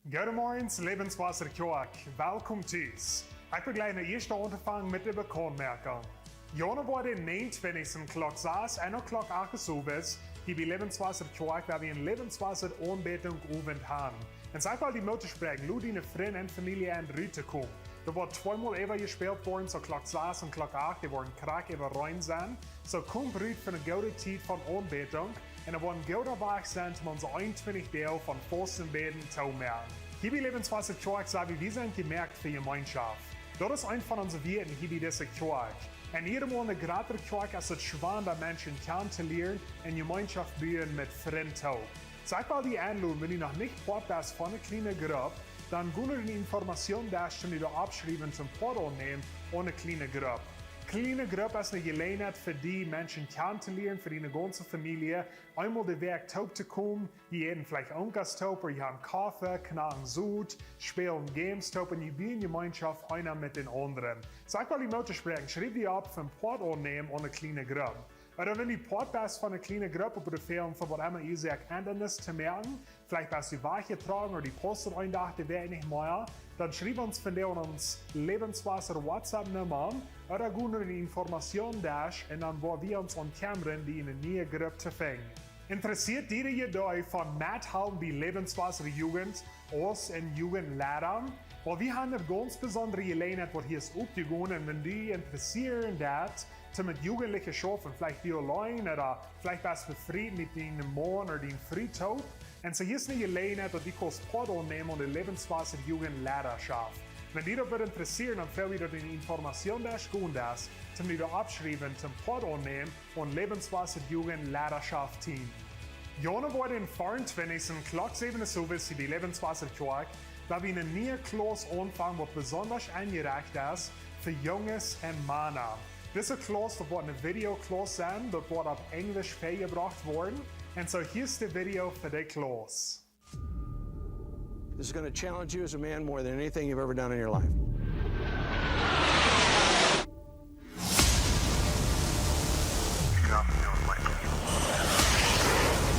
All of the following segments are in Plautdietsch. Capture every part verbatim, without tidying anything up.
Goodemorjes, Lebenswasser Kjoakj. Welkom tus. Ekj well jlikj no ieescht aunfangen met de Bekauntmoakjunk. Januoa de näajentwintichsten, Klock sas un Klock acht sowes, hia bie Lebenswasser Kjoakj, woa wie een Lebenswasser Aunbädunk Owent haben. Un ekj well die Moot toospräakjen, lod diene Frind un Famielje en rut to komen. Doa woat tweemol äwa jespält woaren, soo Klock sas un Klock acht, dee woaren krakjt äwareen sennen. Soo komt rut fa eene goode Tiet von Aunbädunk un et woat een gooda Wajch sennen, om onse eenuntwintichste Doag von Fausten un Bäden to moaken. Hia bie Lebenswasser Kjoakj saj wie, wie sent jemoakt fa Jemeenschoft. Daut es eent von onse Wieed hia bie dise Kjoakj. Un hia en de jratre Kjoakj es et schwoa, Menschen kjanen to lieren un Jemeenschoft buen met Frind toop. Soo ekj well die enloden, wan du noch nich Poat best von eene kjliene Grupp, dan go no dän Informationsdesk, om die doa oppschriewen toom Poat aunnämen aun eene kjliene Grupp. Kjliene Grupp es eene Jeläajenheit fa die Menschen kjanen to lieren, fa diene gaunze Famielje, eemol de Wäakj toop to komen, jie äten veleicht Onkas toop, ooda jie haben Koffe, knacken Sot, spälen Games toop un jie buen Jemeenschoft eena met dän aundren. Soo ekj well die Moot toospräakjen, schriew die opp fa Poat aunnämen aun eene kjliene Grupp. Ooda wan du Poat best von eene kjliene Grupp, oba du feelst fa waut emma Uasoak Endanis to moaken, veleicht best du wajchjetrocken ooda du paust een Dach de Wäakj nich mea, dan schriew ons vondoag aun onse Lebenswasser WhatsApp-Numma ooda go no dän Informationsdesk un dan woa wie ons doarom kjemren, die en eene niee Grupp to finjen. Interessieet die de Idee von methalpen bie Lebenswasser Jugend aus een Jugendleida? Well, wie haben eene gaunz besondre Jeläajenheit, waut hia es opjegonen, un wan die interessieren daut, toom met Jugendliche schaufen, veleicht du auleen ooda veleicht best du befriet met dienen Maun ooda diene Fru toop. Un soo hia es eene Jeläajenheit, daut du kaust Poat aunnämen aun de Lebenswasser Jugendleidaschoft. Wan die daut wudd interessieeren, dan froag wie daut en dän Informationsdesk gonen deist, toom die doa oppschriewen toom Poat aunnämen aun Lebenswasser Jugendleidaschoft Team. Januoa dän veeauntwintichsten, Klock säwen sowes, hia bie Lebenswasser Kjoakj, woa wie eene niee Klauss aunfangen, waut besonda enjerecht es fa Junges un Mana. Dise Klauss, daut woat eene Videoklauss sennen, daut woat opp Enjlisch väajebrocht woaren. Un soo hia es de Video fa de Klauss. This is gonna challenge you as a man more than anything you've ever done in your life.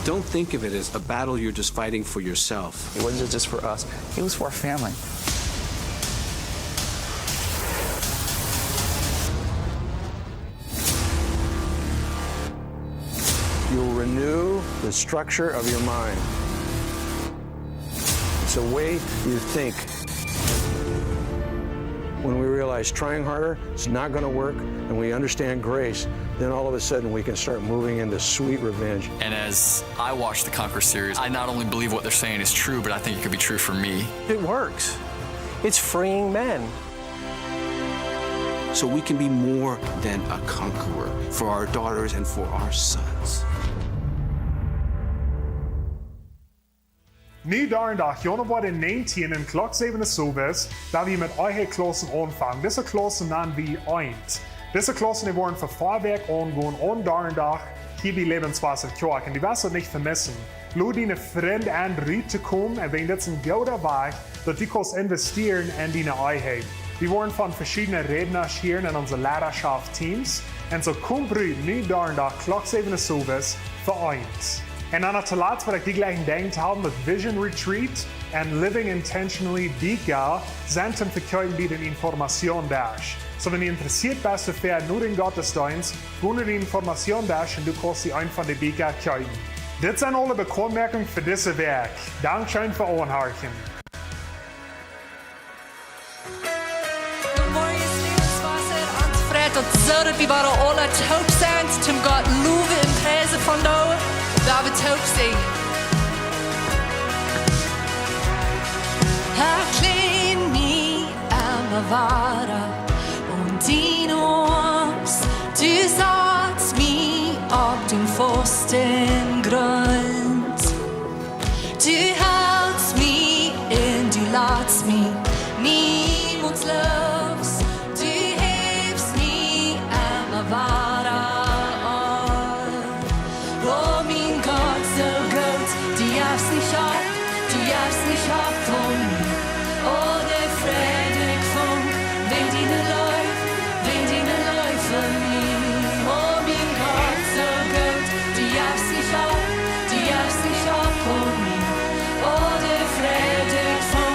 Don't think of it as a battle you're just fighting for yourself. It wasn't just for us, it was for our family. You'll renew the structure of your mind. It's a way you think. When we realize trying harder is not gonna work and we understand grace, then all of a sudden we can start moving into sweet revenge. And as I watch the Conquer series, I not only believe what they're saying is true, but I think it could be true for me. It works. It's freeing men. So we can be more than a conqueror for our daughters and for our sons. Nu Donnadach, Januoa dän näajentieenden, Klock säwen sowes, woa wie met Eheklaussen aunfangen. Dise Klaussen nanen wie eent. Dise Klaussen, dee woaren fa fief Wäakj aungonen, aun Donnadach, hia bie Lebenswasser Kjoakj. Un du woascht daut nich vemissen. Lod diene Frind en rut to komen, un wan daut een gooda Wajch, daut du kaust investieren en diene Ehe. Wie woaren von veschiedne Rädna hieren en onse Leidaschoft Teams. Un soo komt rut, nu Donnadach, Klock säwen sowes, fa eent. Un dan to latst well ekj die jlikj een Dinkj talen, daut Vision Retreat un Living Intentionally Bieekja sent to vekjeepen bie dän Informationsdesk. Soo wan du interessieet best, fa no dän Gottesdeenst, go no dän Informationsdesk un du kaust die eent von de Bieekja kjeepen. Dit sent aule Bekauntmoakjungen fa dise Wäakj. Dankscheen fa aunhorchen. Goodemorjes, Lebenswasser, ons freit daut soo, daut wie wada aula toop sent, toom Gott lowen un priesen vondoag, daut wie toop sinjen. Erkjlär mie emma wada aun diene Oarms, du satst mie opp dän fasten Grunt. Du helst mie un du latst mie niemols loos, du hefst mie emma wada opp. O mien Gott, soo goot, du jefst nich opp, du jefst nich opp von mie. O, dee Fräd ekj funk, wäajen diene Leew, wäajen diene Leew fa mie. O mien Gott, soo goot, du jefst nich opp, du jefst nich opp von mie. O, dee Fräd ekj funk,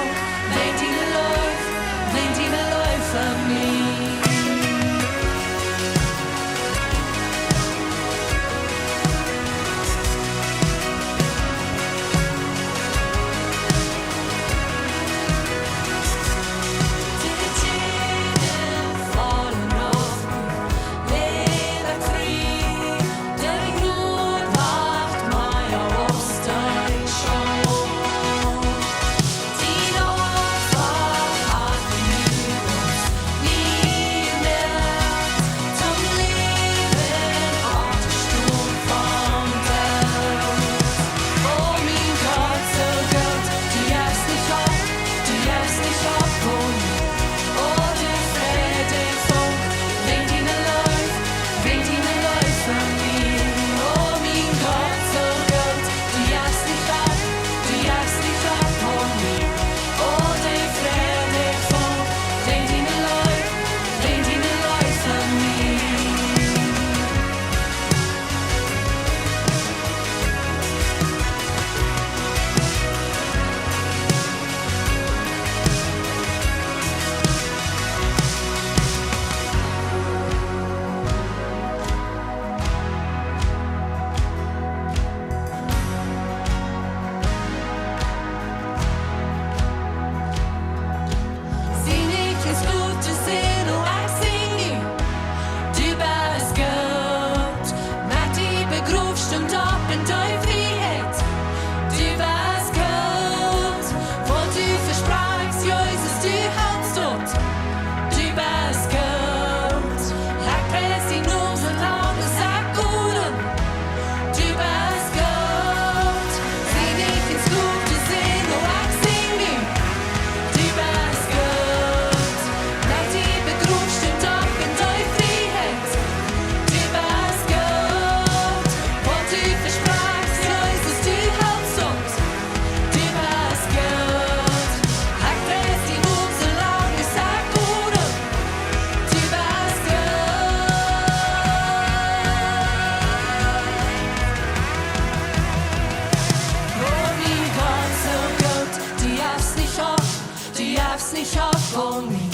Opp aun mie,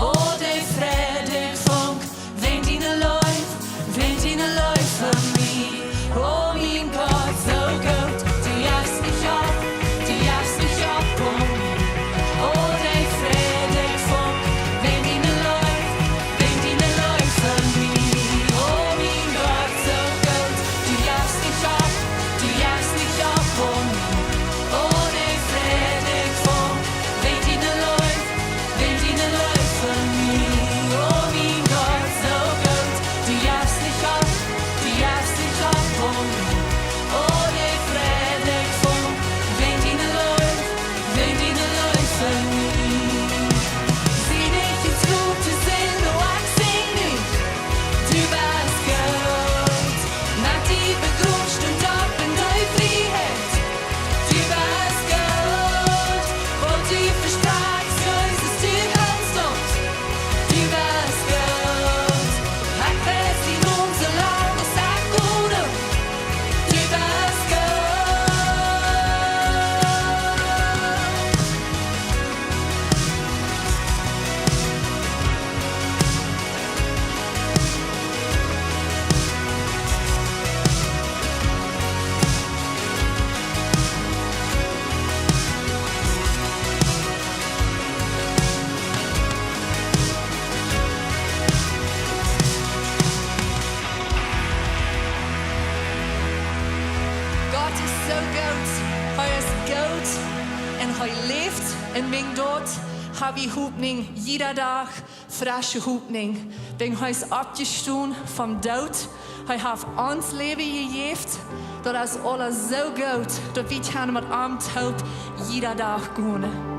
o de Fräd, dee ekj funk, wäajen diene Leew, wäajen diene Leew fa mie. O mien Gott, soo goot, du jefst nich opp, du jefst nich opp aun mie. O de Fräd, dee ekj funk, wäajen diene Leew, wäajen diene Leew fa mie. O mien Gott, soo goot, du jefst nich opp, du jefst nich opp aun mie. O de Fräd, dee ekj funk, wäajen diene Leew, wäajen diene Leew fa mie. O mien Gott, soo goot, du jefst nich opp, du jefst nich opp aun mie. O de Fräd, dee ekj funk, wäajen diene Leew, wäajen diene Leew fa mie. Sie nich ieescht goot to sennen, o ekj sie nich. Du best goot. Met die begrunst un opp en de Frieheit. Du best goot. Waut du vesprakjst, Jesus, du hältst daut. Du best goot. Ekj pries dienen Nomen soo lang aus ekj läw. Du best goot. Gott es soo goot. Hee es goot un hee läft. Un wäajen daut ha wie Hopninj jieda Dach, fresche Hopninj. Wäajen hee es oppjestonen vom Doot. Hee haft ons Läwen jejäft. Daut es aules soo goot, daut wie kjennen met am toop jieda Dach gonen.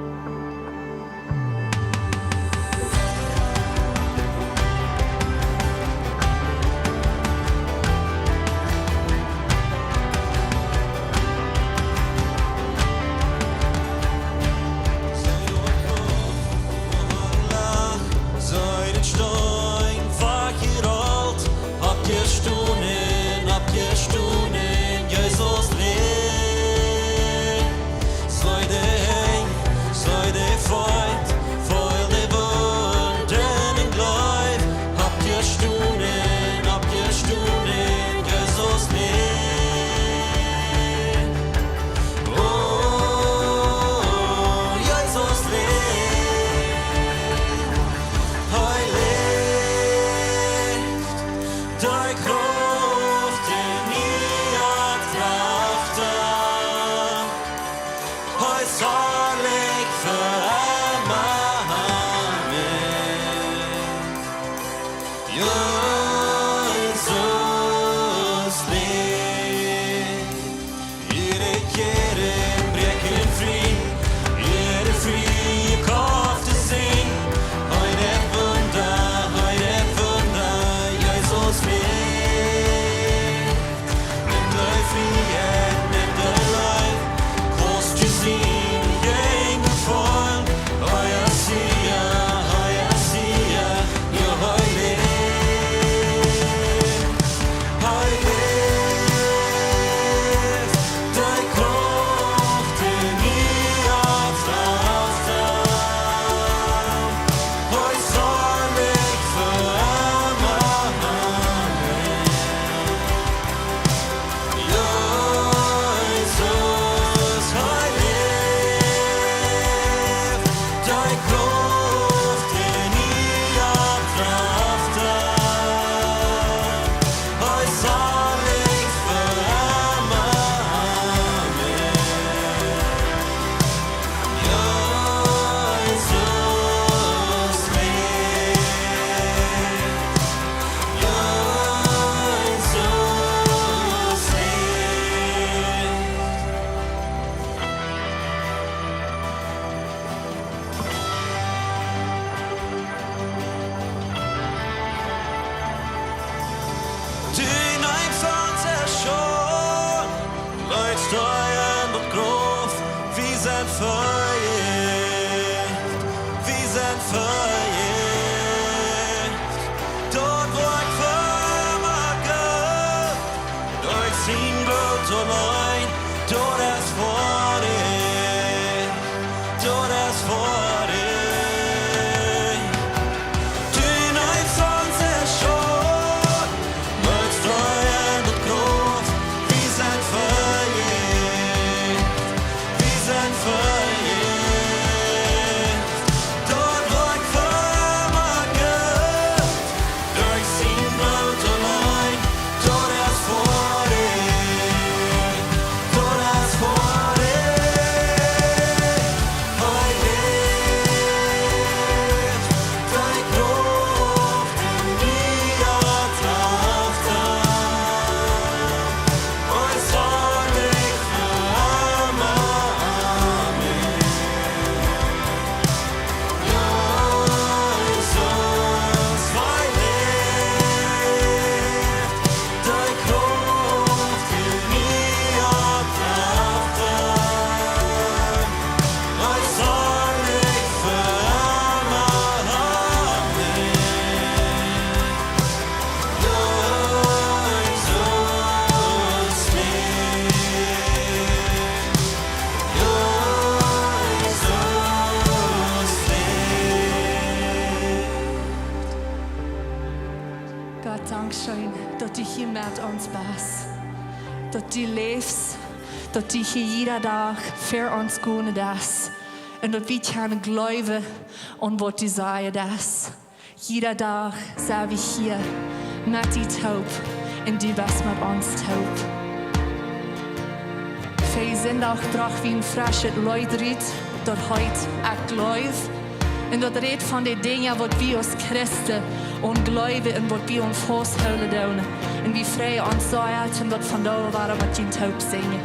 Sent Steenen wajchjerolt, oppjestonen, oppjestonen, Jesus läft. See de Henj, see de Feet, feel de Wunden un jleew, oppjestonen, oppjestonen, Jesus läft. O, Jesus läft, hee läft, dee Krauft, dee mie oppjeft, hee es harlich fa emma. Amen. Jesus läft. Jiede Kjäden bräakjen frie, jiede frie Krauft es sien. Hee deit Wunda, hee deit Wunda, Jesus läft. Met de Frieheit, met de Leew, kaust du sien Enj foljen. Hee es hia, hee es hia, jo, hee läft. Hee läft, dee Krauft, dee mie oppjeft, hee es harlich fa emma. Jesus, hee läft, dee Krauft, dee mie oppjeft, hee es harlich fa emma. Amen. Jesus läft. Jesus läft. Du neemst ons Schult, leetst die en daut Grauf, wie sent vejäft, wie sent vejäft. Daut Woakj von Gott, derch sien Bloot auleen, daut es foadich, daut es foadich. du hia met ons best, daut du läfst, daut du hia jieda Dach fa ons gonen deist un daut wie kjennen jleewen aun waut du sajen deist. Jieda Dach sent wie hia met die toop un du best met ons toop. Fa Sindach brocht wie een freschet Leet rut, daut heet Ekj jleew. Un daut rät von de Dinja waut wie aus Christen aun jleewen un waut wie aun fausthoolen doonen. Un wie freien ons soo sea, om daut vondoag wada met junt toop sinjen.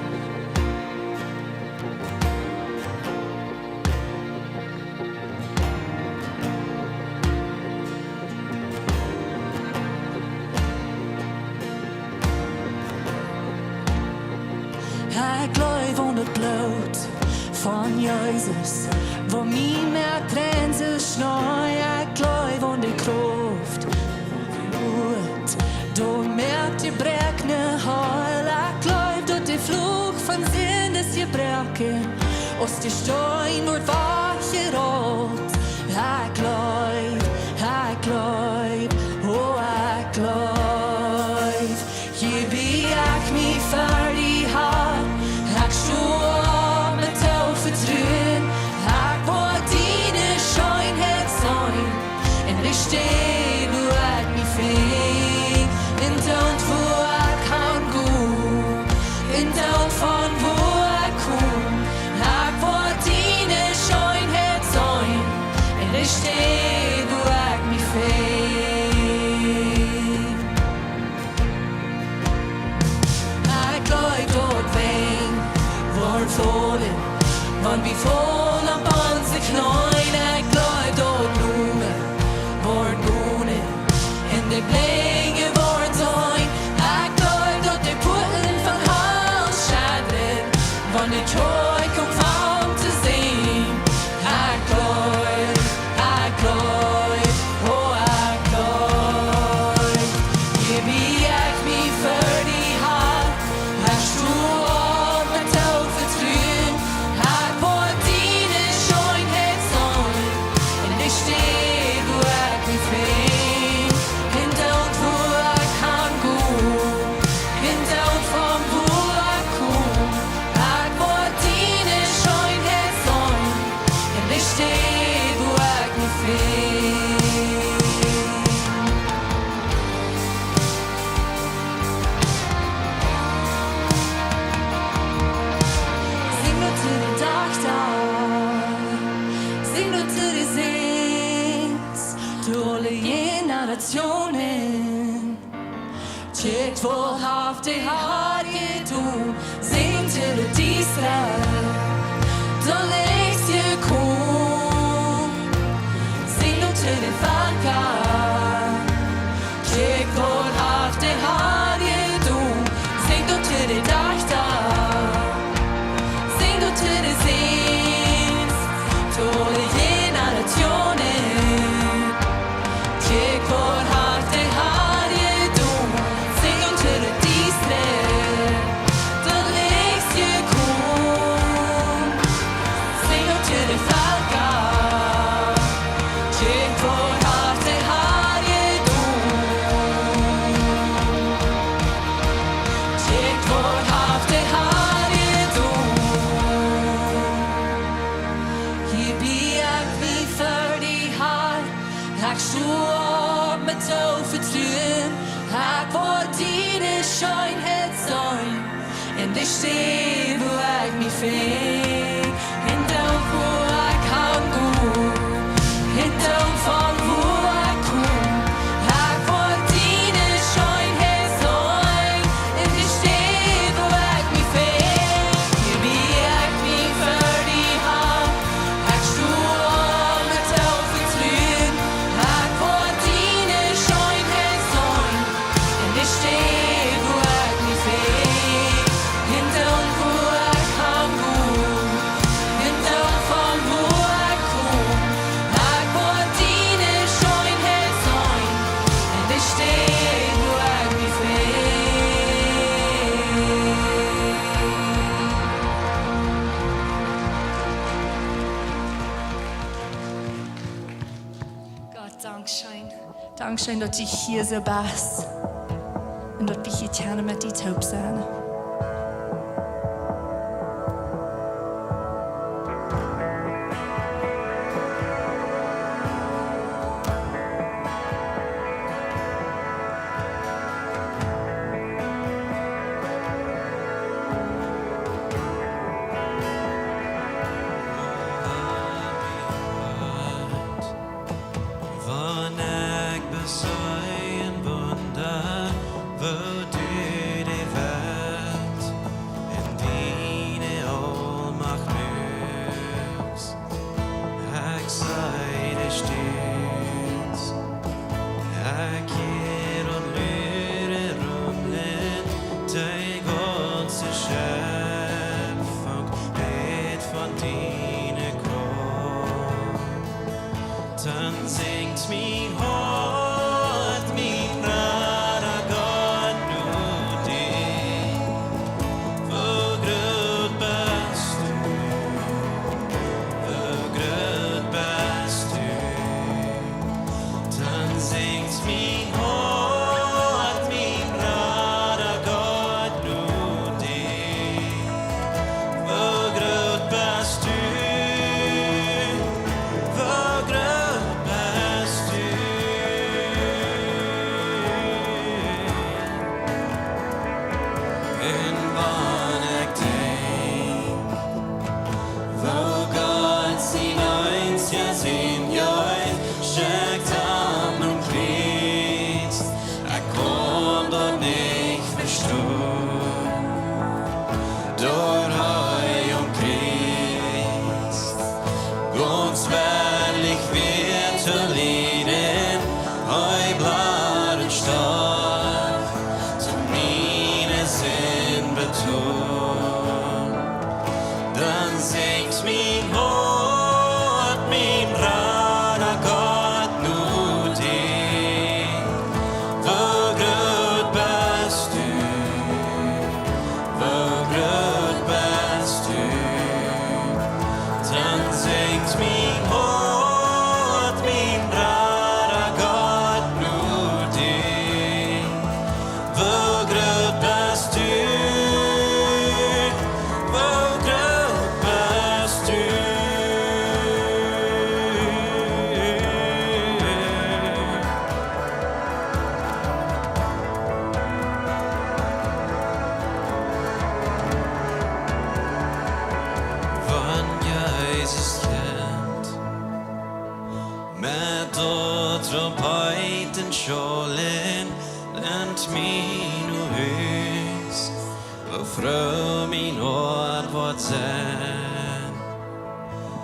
Ekj jleew aun daut Bloot von Jesus, waut mie moakt rein aus Schnee. Ekj jleew aun de Krauft von daut Bloot, daut moakt de Jebroakne heel. Ekj jleew daut de Fluch von Sind es jebroaken, aus de Steen woat wajchjerollt. Ekj jleew, ekj jleew, o, ekj jleew. Hia bie ekj mie fa die, Har, ekj sto opp met to vetruen. Ekj woa diene Scheenheit seenen en de Städ wua ekj mie befinj, un doa wua ekj han go, un doa von wua ekj kom. Ekj woa diene Scheenheit seenen en de Städ wua ekj mie befinj. Ekj jleew daut Wenj woaren faulen, wan wie faulen opp onse Kjneeen. Ekj jleew daut Blinde woaren gonen un de Blinje woaren seenen. Ekj jleew daut de Puaten von Hal schedren, wan de Kjoakj kjemt om to sinjen. Ekj jleew, ekj jleew, o, ekj jleew. Hia bie ekj mie fa die, Har, ekj sto opp met to vetruen. Ekj woa diene Scheenheit seenen en de Städ wua ekj mie befinj, un doa wua ekj han go, un doa von wua ekj kom. Ekj woa diene Scheenheit seenen en de Städ wua ekj mie befinj. Sinj daut to de Dajchta, sinj daut to de Sins, to aule Jenerationen. Kjikjt, waut haft de Har jedonen, sinjt to de Diestre, daut Licht es jekomen. Sinj daut to de Velkja, kjikjt, waut haft de Har jedonen, sinjt daut to de Dajchta, sinjt daut to de Sins, to aule Jenerationen. Kjikjt, waut haft de Har jedonen, sinjt to de Diestre, daut Licht es jekomen. Sinjt to de Velkja, kjikjt, waut haft de Har jedonen. Kjikjt, waut haft de Har jedonen. Hia bie ekj mie fa die, Har, ekj sto opp met to vetruen. Ekj woa diene Scheenheit seenen en de Städ wua ekj mie befinj, un doa wua ekj han go, un doa von wua ekj kom. Ekj woa diene Scheenheit seenen en de Städ wua ekj mie befinj. Hia bie ekj mie fa die, Har, ekj sto opp met to vetruen. Ekj woa diene Scheenheit seenen en de Städ wua ekj mie befinj, un doa wua ekj han go, un doa von wua ekj kom. Ekj woa diene Scheenheit seenen en de Städ wua ekj mie befinj. Gott, dankscheen. Dankscheen, daut du hia soo best. daut wie hia kjennen met die toop sennen. Wan ekj beseenen Wunda, woo du de Welt en diene Aulmacht muakst. Ekj see de Stierns, ekj hia daut lude Rumlen, de gaunze Schepfunk rät von diene Krauft. Dan sinjt mien Hoat, mien Rada Gott, no die. Woo groot best du, woo groot best du. Dan sinjt mien Hoat, mien Rada Gott, no die. Woo groot best du, woo groot best du. Un wan ekj denkj, woo Gott sien eensja Sän jeef, schekjt am aum Kjriez, ekj kaun daut nich vestonen. Doa hee aum Kjriez gaunz wellich wia to lieden, hee bleef un storf to miene Sind betonen. Dan sinjt mien Hoat, mien Rada Gott, no die. Woo groot best du, woo groot best du. Dan sinjt mien Hoat, mien Rada Gott, no die. Woo groot best du, woo groot best du. Wan Jesus kjemt met daut Trompeten schaulen, un mien Hus, woo froo mien Hoat woat sennen.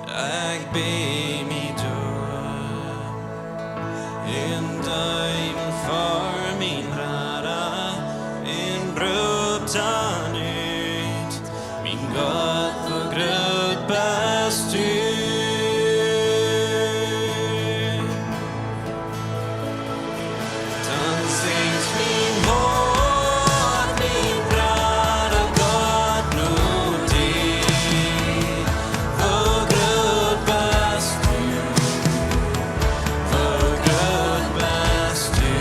Ekj bäd mie doa un deem ver mien Rada un roop dan ut: Mien Gott, woo groot best du. Dan sinjt mien Hoat, mien Rada Gott, no die. Woo groot best du, woo groot best du.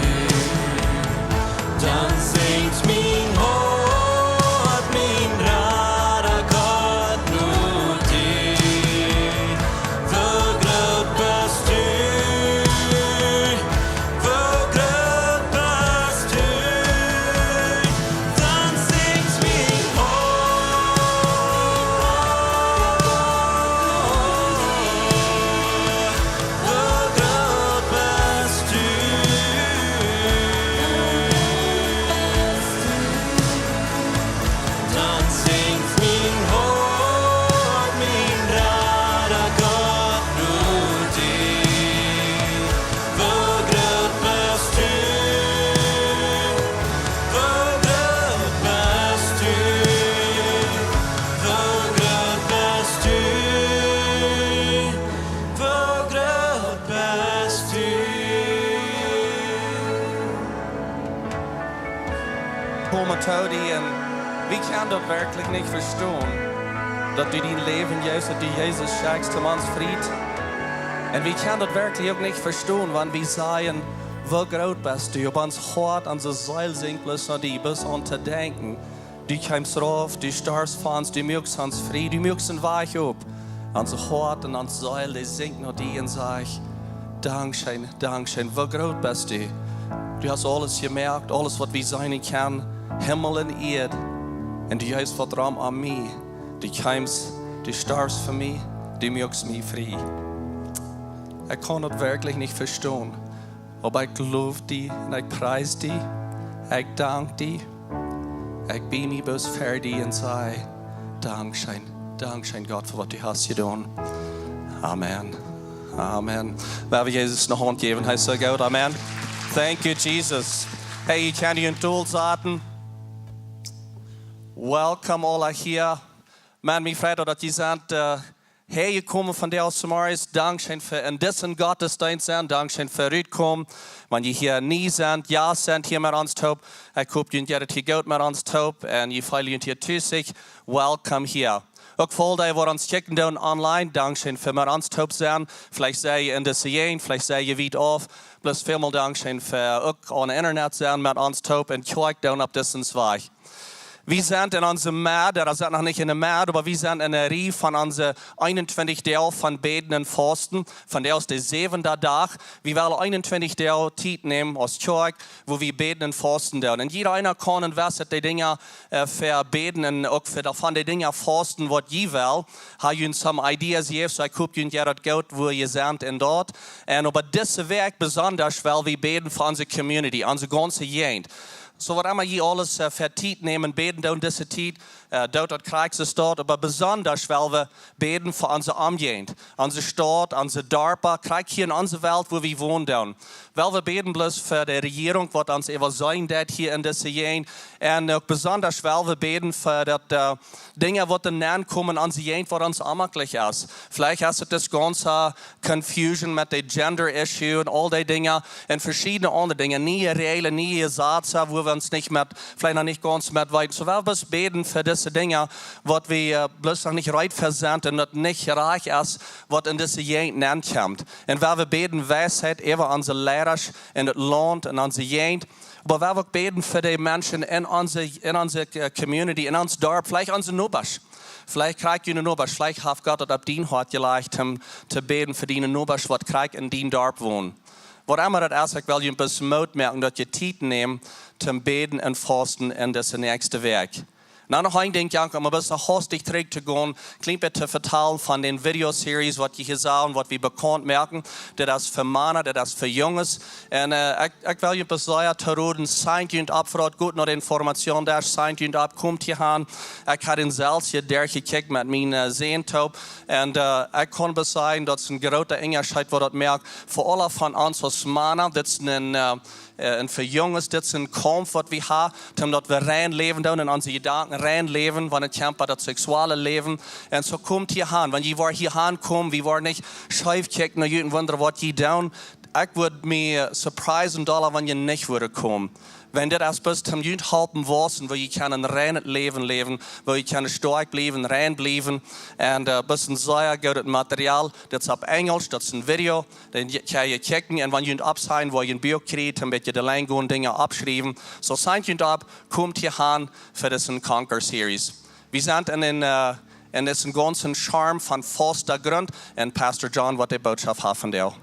Dan sinjt mien Hoat, mien Rada Gott, no die. Woo groot best du, woo groot best du. Dan sinjt mien Hoat. Woo groot best du. Dan sinjt mien Hoat, mien Rada Gott, no die. Woo groot best du, woo groot best du, woo groot best du. Woo groot best du. Kom to die un wie kjennen daut werkjlich nich vestonen, daut du dien Läwen jeefst, daut du Jesus schekjst toom ons Fräd. Un wie kjennen daut werkjlich uk nich vestonen, wan wie sajen: Woo groot best du? Opp ons Hoat, onse Seel sinjt bloos no die, bloos aun to denkjen. Du kjeemst rauf, du storfst fa ons, du muakst ons frie, du muakst een Wajch op. Onse Hoat un onse Seel, dee sinjt no die un sajcht: Dankscheen, dankscheen, woo groot best du? Du hast aules jemoakt, aules waut wie seenen kjennen, Himmel un Ieed. Un du jeefst waut rom aun mie. Du kjeemst, du storfst fa mie, du muakst mie frie. Ekj kaun daut werkjlich nich vestonen. Oba ekj low die un ekj pries die. Ekj dank die. Ekj bieej mie bloos ver die un saj: Dankscheen, dankscheen, Gott, fa waut du hast jedonen. Amen. Amen. Well wie Jesus ne Haunt jäwen? Hee es soo goot. Amen. Thank you, Jesus. Hey, jie kjennen junt dol saten. Welcome, aula hia. Maun, mie freit daut jie sent, äh, häajekomen vondoag zemorjes. Dankscheen fa en disen Gottesdeenst sennen. Dankscheen fa rutkomen. Wan jie hia nie sent, jo, sent hia met ons toop. Ekj hop, junt jeit et hia goot met ons toop. Un jie feelen junt hia tus. Welcome hia. Uk fa dee, waut ons kjikjen doonen online, dankscheen fa met ons toop sennen. Veleicht sie jie en dise Jäajent, veleicht sie jie wiet auf. Bloos välmol dankscheen fa uk aun Internet sennen met ons toop un Kjoakj doonen opp disen Wajch. Wie sent en onse Medd, daut es noch nich en de Medd, oba wie sent en de Rieej von onse eenuntwintich Doag von Bäden un Fausten. Vondoag es de säwenda Dach. Wie wellen eenuntwintich Doag Tiet nämen aus Kjoakj, wua wie bäden un fausten doonen. Un jieda eena kaun un weet de Dinja, äh, fa bäden un uk fa de, von de Dinja fausten, waut jie wellen. Ha jie some ideas jejäft, soo ekj hop, junt jeit et goot, wua jie sent en daut. Un oba dise Wäakj besonda well wie bäden fa onse community, onse gaunze Jäajent. Soo waut emma jie aules, äh, fa Tiet nämen, bäden doonen dise Tiet, äh, doot daut krakjt soo, oba besonda well wie bäden fa onse Omjäajent, onse Staut, onse Darpa, krakjt hia en onse Welt, wua wie wonen doonen. Well wie bäden bloos fa de Rejierunk, waut ons äwaseenen deit hia en dise Jäajent. Un uk besonda well wie bäden fa daut, äh, Dinja waut doa nenkomen en onse Jäajent, waut ons onjemakjlich es. Veleicht es et dis gaunze Confusion met de Gender Issue un aul dee Dinja un veschiedne aundre Dinja. Niee Räajlen, niee Jesazen, wua wie ons nich met, veleicht noch nich gaunz met weeten. Soo well wie bloos bäden fa dise Dinja, waut wie, äh, bloos noch nich reed fa sent un daut nich rajcht es, waut en dise Jäajent nenkjemt. Un well wie bäden Weisheit äwa onse Leidasch en daut Launt, en onse Jäajent. Oba well wie uk bäden fa de Menschen en onse, en onse, äh, community, en ons Darp, veleicht onse Nobasch. Veleicht kjrieen jie Nobasch, veleicht haft Gott daut opp dien Hoat jelajcht, om to bäden fa diene Nobasch, waut krakjt en dien Darp wonen. Waut emma daut es, ekj well junt bloos Moot moaken, daut jie Tiet nämen, toom bäden un fausten en dise näakjste Wäakj. Nu noch een Dinkj, Janko, om een bät haustich trigj to gonen, kjlien bät to vetalen von dän Video-Series, waut jie hia sagen, waut wie bekaunt moaken. Daut es fa Mana, daut es fa Junges. Un, äh, ekj, ekj well junt bloos sea to roden, signt junt opp, fa daut goot no de Information, daut signt junt opp, komt hia han. Ekj hab dän selfst hia derchjekjikjt met mien, äh, Sän toop. Un, äh, ekj kaun bloos sajen, daut es een groota Unjascheet, waut daut moakt. Fa aule von ons aus Mana, daut es een, äh, äh, un fa Junges, dit es een Kaumf, waut wie haben, toom daut wie rein läwen doonen, en onse Jedanken rein läwen, wan et kjemt bie daut seksuelle Läwen. Un soo komt hia han, wan jie woaren hia han komen, wie woaren nich scheef kjikjen no junt un wundren, waut jie doonen. Ekj wudd mie surprisen dolla, wan jie nich wudden komen. Wan dit es bloos toom junt halpen wausen, woo jie kjennen een reinet Läwen läwen, woo jie kjennen stoakj bliewen, rein bliewen. Un, äh, bloos een sea goodet Material. Dit es opp Enjlisch, daut es een Video. Dan kje-, kjenn jie kjikjen, un wan jie opp sent, woa jie een Buak kjrieen, een bät de Lien gonen, Dinja oppschriewen. Soo signt junt opp, komt hia han fa dise Conquer Series. Wie sent en een, äh, en disen gaunzen Charme von Fausten Grunt un Pastor John, waut de Bootschoft haft vondoag.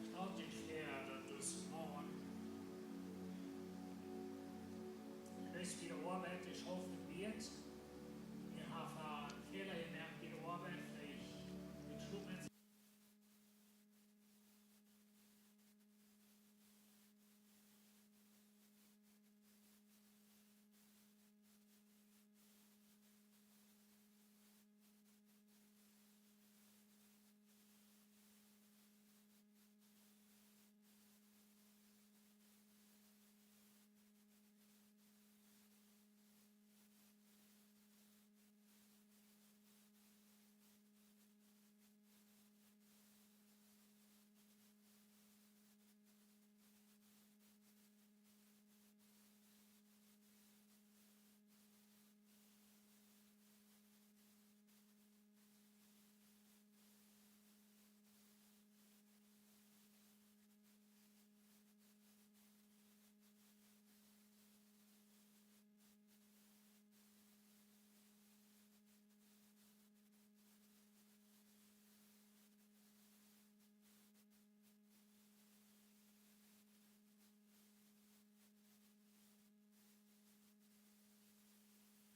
Staut junt väa, daut es morjen. Jie weeten, bie de Oabeit es haulf de Biet. Jie haben, äh, Fäla jemoakt bie de Oabeit, veleicht jie schlopen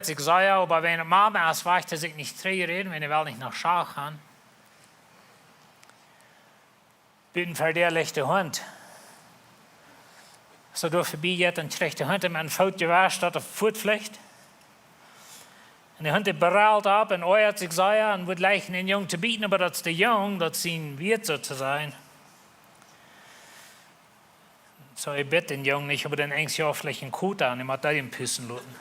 sikj sea, oba wan de Mama es wajch, daut sikj nich trigj räden, wan hee well nich no School gonen. Buten ver däa licht de Hunt. Soo doa verbie jeit, dan kjricht de Hunt am een Foot jewascht, daut hee fuat flicht. Un de Hunt, dee brellt opp un oajat sikj sea un wudd jleichen dän Jung to bieten, oba daut es de Jung, daut sien Wieet soo to sajen. Soo, hee bit dän Jung nich, oba dän Enjst jo veleicht een Kot aun, hee mott daut am pusten loten.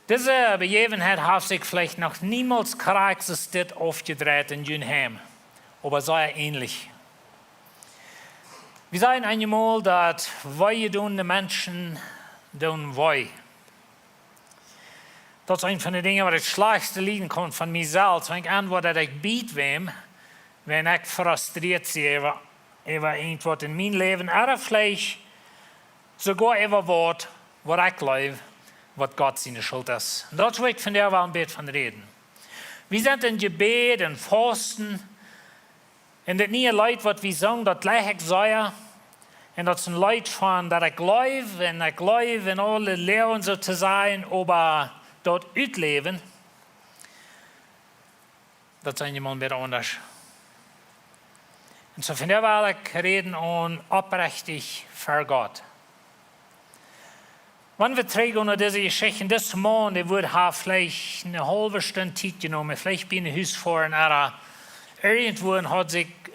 Dise Bejäwenheit haft sikj veleicht noch niemols krakjt soo dit aufjedreit en jun Heim, oba sea änlich. Wie sajen eenjemol, daut wee jedonen Menschen doonen wee. Daut es eent von de Dinja, waut ekj daut schlajchtste lieden kaun von mie selfst, wan ekj aun woa, daut ekj biet wäm, wan ekj frustrieet sie äwa, äwa irjentwaut en mien Läwen, ooda veleicht soogoa äwa waut, waut ekj jleew, waut Gott siene Schult es. Un daut es, wua ekj vondoag well een bät von räden. Wie sent en Jebäd un Fausten. Un dit niee Leet, waut wie sungen, daut jleich ekj sea. Un daut es een Leet von, daut ekj jleew, un ekj jleew en aule Leawen soo to sajen, oba daut utläwen, daut es eenjemol een bät aundasch. Un soo vondoag well ekj räden aun oprechtich ver Gott. Wan wie trigj gonen no dise Jeschicht, dis Maun, dee wudd ha veleicht eene haulwe Stund Tiet jenomen, veleicht bie een Hus väaren, ooda irjentwua, un haud sikj,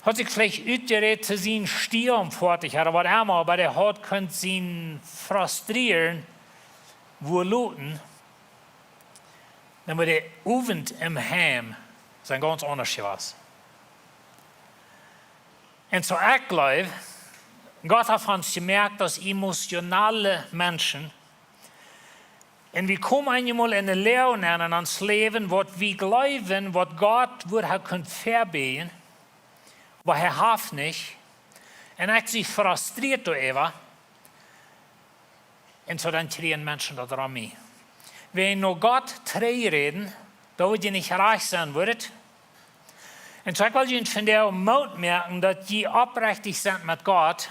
haud sikj veleicht utjerät to sien Sturm foadich, ooda waut emma, oba dee haud kunt sien Frustrieren wua loten, dan wudd de Owent em Heim sennen gaunz aundasch jewast. Un soo ekj jleew, Gott haft ons jemoakt aus emotionale Menschen. Un wie komen eenjemol en de Loag aun en ons Läwen, waut wie jleewen, waut Gott wudd ha kunt vebäjen, oba hee haft nich. Un ekj sie frustrieet doaräwa. Un soo dan kjrieen Menschen daut rom mie. Wan no Gott trigj räden, daut wudd je nich rajcht sennen, wudd et? Un soo ekj well junt vondoag Moot moaken, daut jie oprechtich sent met Gott.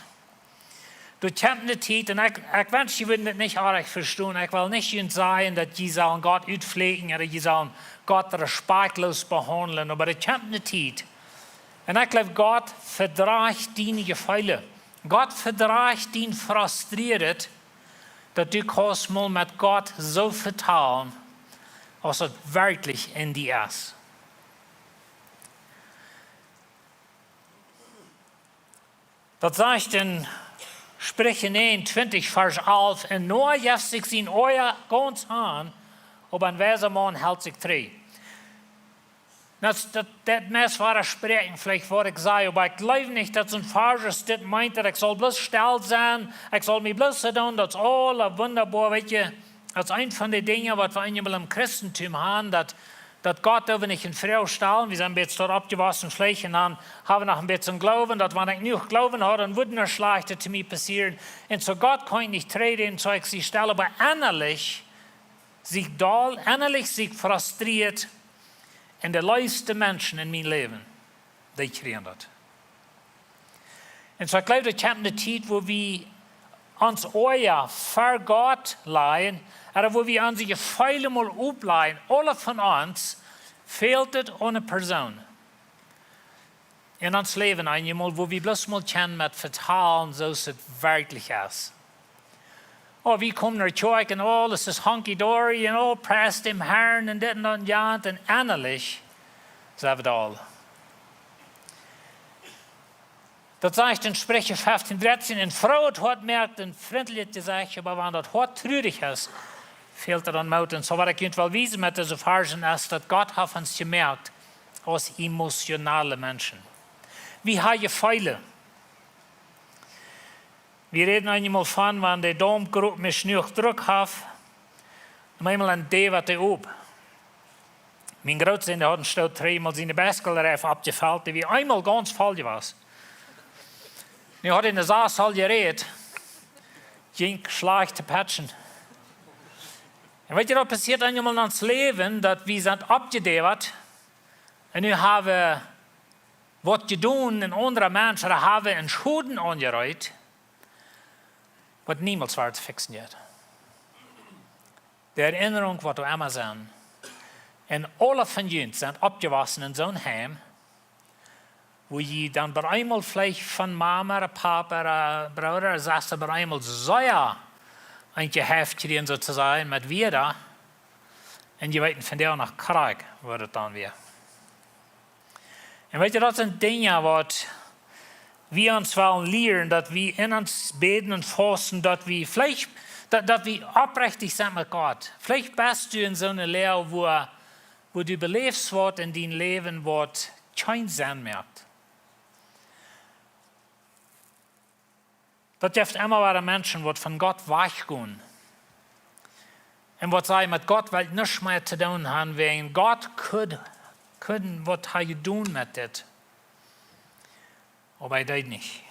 Doa kjemt ne Tiet, un ekj, ekj wensch, jie wudden dit nich oajch vestonen. Ekj well nich junt sajen, daut jie sellen Gott utfläajen ooda jie sellen Gott respakjtloos behaundlen. Oba doa kjemt ne Tiet. Un ekj jleew, Gott vedrajcht diene Jefeelen. Gott vedrajcht dien Frustrieet, daut du kaust mol met Gott soo vetalen, aus daut werkjlich en die es. Daut sajcht en Spricha näajenuntwintich, Varsch alf: "En Noah jeef sikj sien Oaja gaunz aun, oba een wiesa Maun helt sikj trigj." Daut, daut, daut mott wada spräakjen, veleicht waut ekj saj, oba ekj jleew nich, daut soon Varsch dit meent, daut ekj saul bloos stell sennen, ekj saul mie bloos soo doonen, daut es aula wundaboa, weetst du. Daut es eent von de Dinja, waut wie eenjemol em Christentum haben, daut, daut Gott doa nich en Froag stalen. Wie sent een bät doaropp jewossen, veleicht, un dan haben wie noch een bät Gloowen, daut wan ekj jenuach Gloowen haud, dan wudd nuscht Schlajchtet to mie passieren. Un soo Gott kaun ekj nich trigj räden, soo ekj sie stell, oba ennalich sie ekj doll, ennalich sie ekj frustrieet. Un de leefste Menschen en mien Läwen, dee kjrieen daut. Un soo ekj jleew, doa kjemt ne Tiet, wua wie ons Oaja ver Gott lajen, ooda wua wie onse Jefeelen mol oplajen. Aule von ons fält et aun ne Persoon en ons Läwen eenjemol, wua wie bloos mol kjennen met vetalen, soo aus et werkjlich es. Oh, wie komen no Kjoakj un aules es hunky-dory un oh, pries däm Harn un dit un daut un jant un ennalich sent wie doll. Daut sajcht en Spricha feftieen dartieen: "En froojet Hoat moakt en frintlichet Jesecht, oba wan daut Hoat trurich es, fält et aun Moot." Un soo waut ekj junt well wiesen met dise Varschen es, daut Gott haft ons jemoakt aus emotionale Menschen. Wie haben Jefeelen. Wie räden eenjemol von, wan de Daump groot mie jenuach Druck haft, dan eemol dan däwat dee opp. Mien Grootsän, dee haud een Stoot trigj mol siene Bicycle-Reif aufjefelt, dee wia eemol gaunz voll jewast. Nu haud hee ne sas Zoll Jerät, jinkj schlajcht to patchen. Un weetst du, daut passieet eenjemol en ons Läwen, daut wie sent oppjedäwat, un nu haben wie waut jedonen, een aundra Mensch, ooda haben een Schoden aunjerecht, waut niemols wada to fixen jeit. de Erinnerung, waut doa emma sent. Un aule von junt sent oppjewossen en soon Heim, wua jie dan bie eemol veleicht von Mama ooda Papa ooda Brooda ooda Sesta bie eemol sea enjeheft kjrieen, soo to sajen, met Wieed. Un jie weeten vondoag noch krakjt, woo daut dan wia. Un weet jie, daut sent Dinja, waut wie ons wellen lieren, daut wie en ons bäden un fausten, daut wie veleicht, daut, daut wie oprechtich sent met Gott. Veleicht best du en soone Loag, wua, wua du beläfst, waut en dien Läwen, waut kjeen Senn moakt. Daut jeft emma wada Menschen, waut von Gott wajchgonen. Un waut see met Gott well nuscht mea to doonen haben, wäajen Gott kunn, kunn waut hee jedonen met dit. Oba hee deed nich.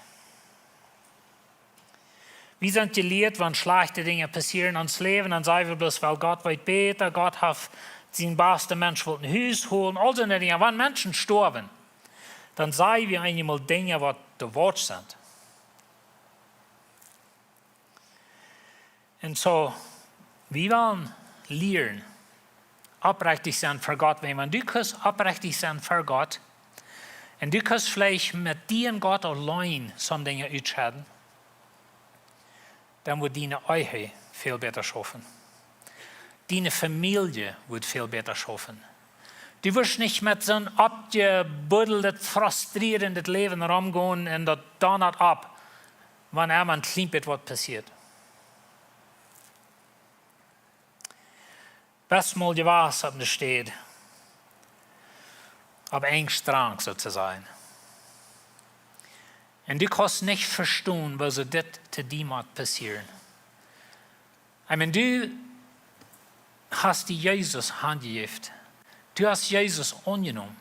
Wie sent jelieet, wan schlajchte Dinja passieren en ons Läwen, dan saj wie bloos, well, Gott weet bäta, Gott haft sien basten Mensch wullt no Hus holen, aul soone Dinja. Wan Menschen stoawen, dan saj wie eenjemol Dinja, waut de Woarheit sent. Un soo, wie wellen lieren, oprechtich sennen fa Gott. Wan, wan du kaust oprechtich sennen fa Gott, un du kaust veleicht met die un Gott auleen soone Dinja utschedden, dan woat diene Ehe väl bäta schaufen. Diene Famielje woat väl bäta schaufen. Du woascht nich met soon oppjebuddeldet, frustrierendet Läwen romgonen un daut donnat opp, wan emma een kjlien bät waut passieet. Best mol jewast opp ne Städ, opp een Strand, soo to sajen. Un du kaust nich vestonen, woo soo dit to die mott passieren. I mean, du hast die Jesus hanjejäft. Du hast Jesus aunjenomen.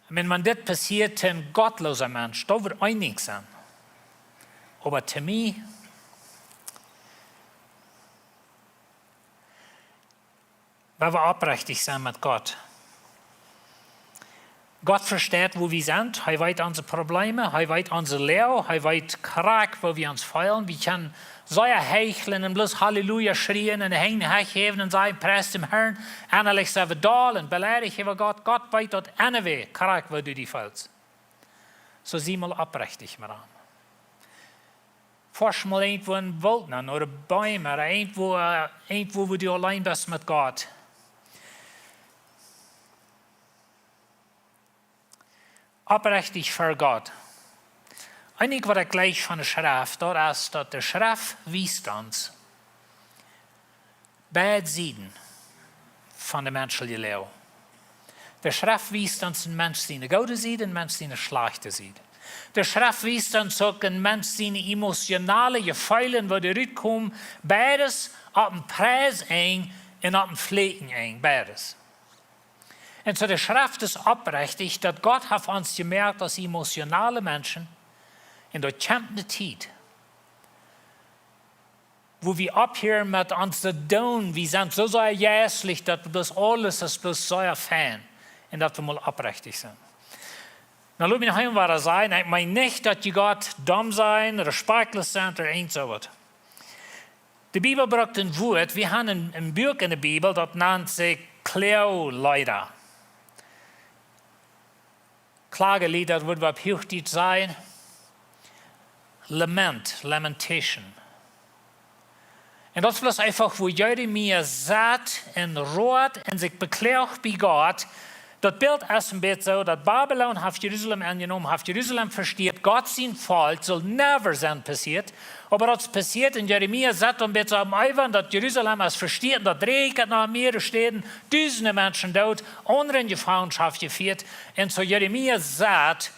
I mean, wan dit passieet to een gottloosa Mensch, daut woat een Dinkj sennen. Oba to mie, wan wie oprechtich sent met Gott. Gott vesteit, wua wie sent. Hee weet onse Probleme. Hee weet onse Loag. Hee weet krakjt, woo wie ons feelen. Wie kjennen sea hechlen un bloos Halleluja schrieen un de Henj häwen un sajen: „Pries dän Herrn.“ Ennalich sent wie doll un beleidicht äwa Gott. Gott weet daut anyway, krakjt, woo du die feelst. Soo sie mol oprechtich met am. Forsch mol irjentwua em Woolt no, ooda Beem, ooda irjentwua, äh, irjentwua, wua du auleen best met Gott. Oprechtich fa Gott. Een Dinkj, waut ekj jleich von de Schreft, daut es, daut de Schreft wiest ons beid Sieden von de menschelje Loag. De Schreft wiest ons een Mensch siene goode Sied un een Mensch siene schlajchte Sied. De Schreft wiest ons uk een Mensch siene emotionale Jefeelen, woo dee rutkomen, beides opp een Pries enj un opp een Fläakjen enj, beides. Un soo de Schreft es oprechtich, daut Gott haft ons jemoakt aus emotionale Menschen, un daut kjemt ne Tiet, wua wie opphieren met ons to doonen. Wie sent soo sea jeistlich, daut bloos aules es bloos sea fein. Un daut wie mol oprechtich sent. Nu, lot mie noch eemol sajen, ekj meen nich, daut jie Gott domm sent, respektlos sent ooda irjent soo waut. De Bibel brukt een Wuat, wie haben een, een Buak en de Bibel, daut nant sikj Kloaglied. Kloaglied, daut wudd wie opp Huachdietsch sajen, Lament, Lamentation. Un daut es bloos eefach, wua Jeremia sat un roat un sikj bekloagt bie Gott. Daut Bilt es een bät soo, daut Babilon haft Jerusalem enjenomen, haft Jerusalem vestieet, Gott sien Volkj, sull never sennen passieet. Oba daut es passieet un Jeremia sat dan bät soo aum Äwa, daut Jerusalem es vestieet un daut räakjent no mearere Städen, dusende Menschen doot, aundre en Jefangenschoft jefieet. Un soo Jeremia sat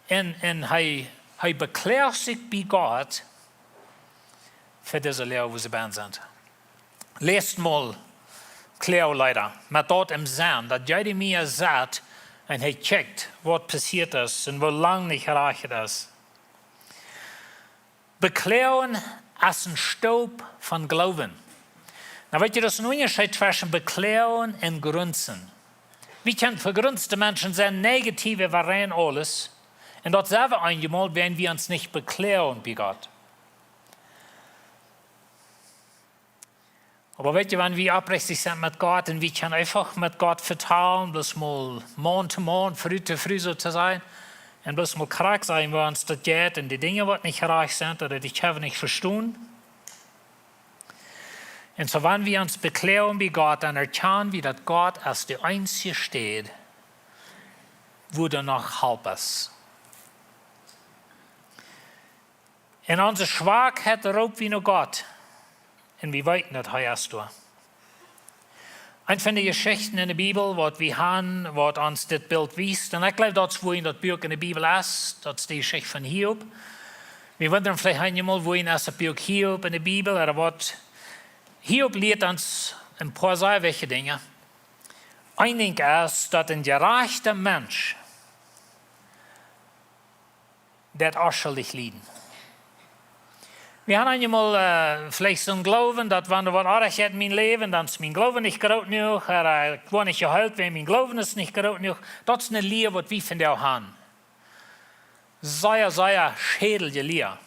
un, un hee, hee bekloagt sikj bie Gott fa dise Loag, wua see bennen sent. Läst mol Kloaglied, met daut em Senn, daut Jeremia sat un hee kjikjt, waut passieet es un woo lang nich rajcht es. Bekloagen es een Staup von Gloowen. Nu weet jie, daut es een Unjascheet tweschen bekloagen un grunzen. Wie kjennen vegrunzte Menschen sennen, negativ äwa rein aules. Un daut sent wie eenjemol, wan wie ons nich bekloagen bie Gott. Oba weet jie, wan wie oprechtich sent met Gott un wie kjennen eefach met Gott vetalen, bloos mol Maun to Maun, Fru to Fru soo to sajen, un bloos mol krakjt sajen, woo ons daut jeit un de Dinja, waut nich rajcht sent, ooda dee kjenn wie nich vestonen. Un soo, wan wie ons bekloagen bie Gott, dan erkjanen wie, daut Gott es de eensje Städ, wua doa noch Help es. En onse Schwakheit roop wie no Gott. Un wie weeten, daut hee es doa. Eent von de Jeschichten en de Bibel, waut wie han, waut ons dit Bilt wiest. Un ekj jleew, daut es wua en daut Buak en de Bibel es, daut es de Jeschicht von Hiob. Wie wundren veleicht eenjemol, wua en es daut Buak Hiob en de Bibel, ooda waut. Hiob lieet ons een poa sea wichtje Dinja. Een Dinkj es, daut een jerajchta Mensch deit onschuldich lieden. Wie han eenjemol, äh, veleicht soon Gloowen, daut wan doa waut oajch jeit en mien Läwen, dan es mien Gloowen nich groot jenuach, ooda, äh, ekj woa nich jeheelt, wiels mien Gloowen es nich groot jenuach. Daut es eene Lia, waut wie vondoag han. Sea, sea schädelje Lia.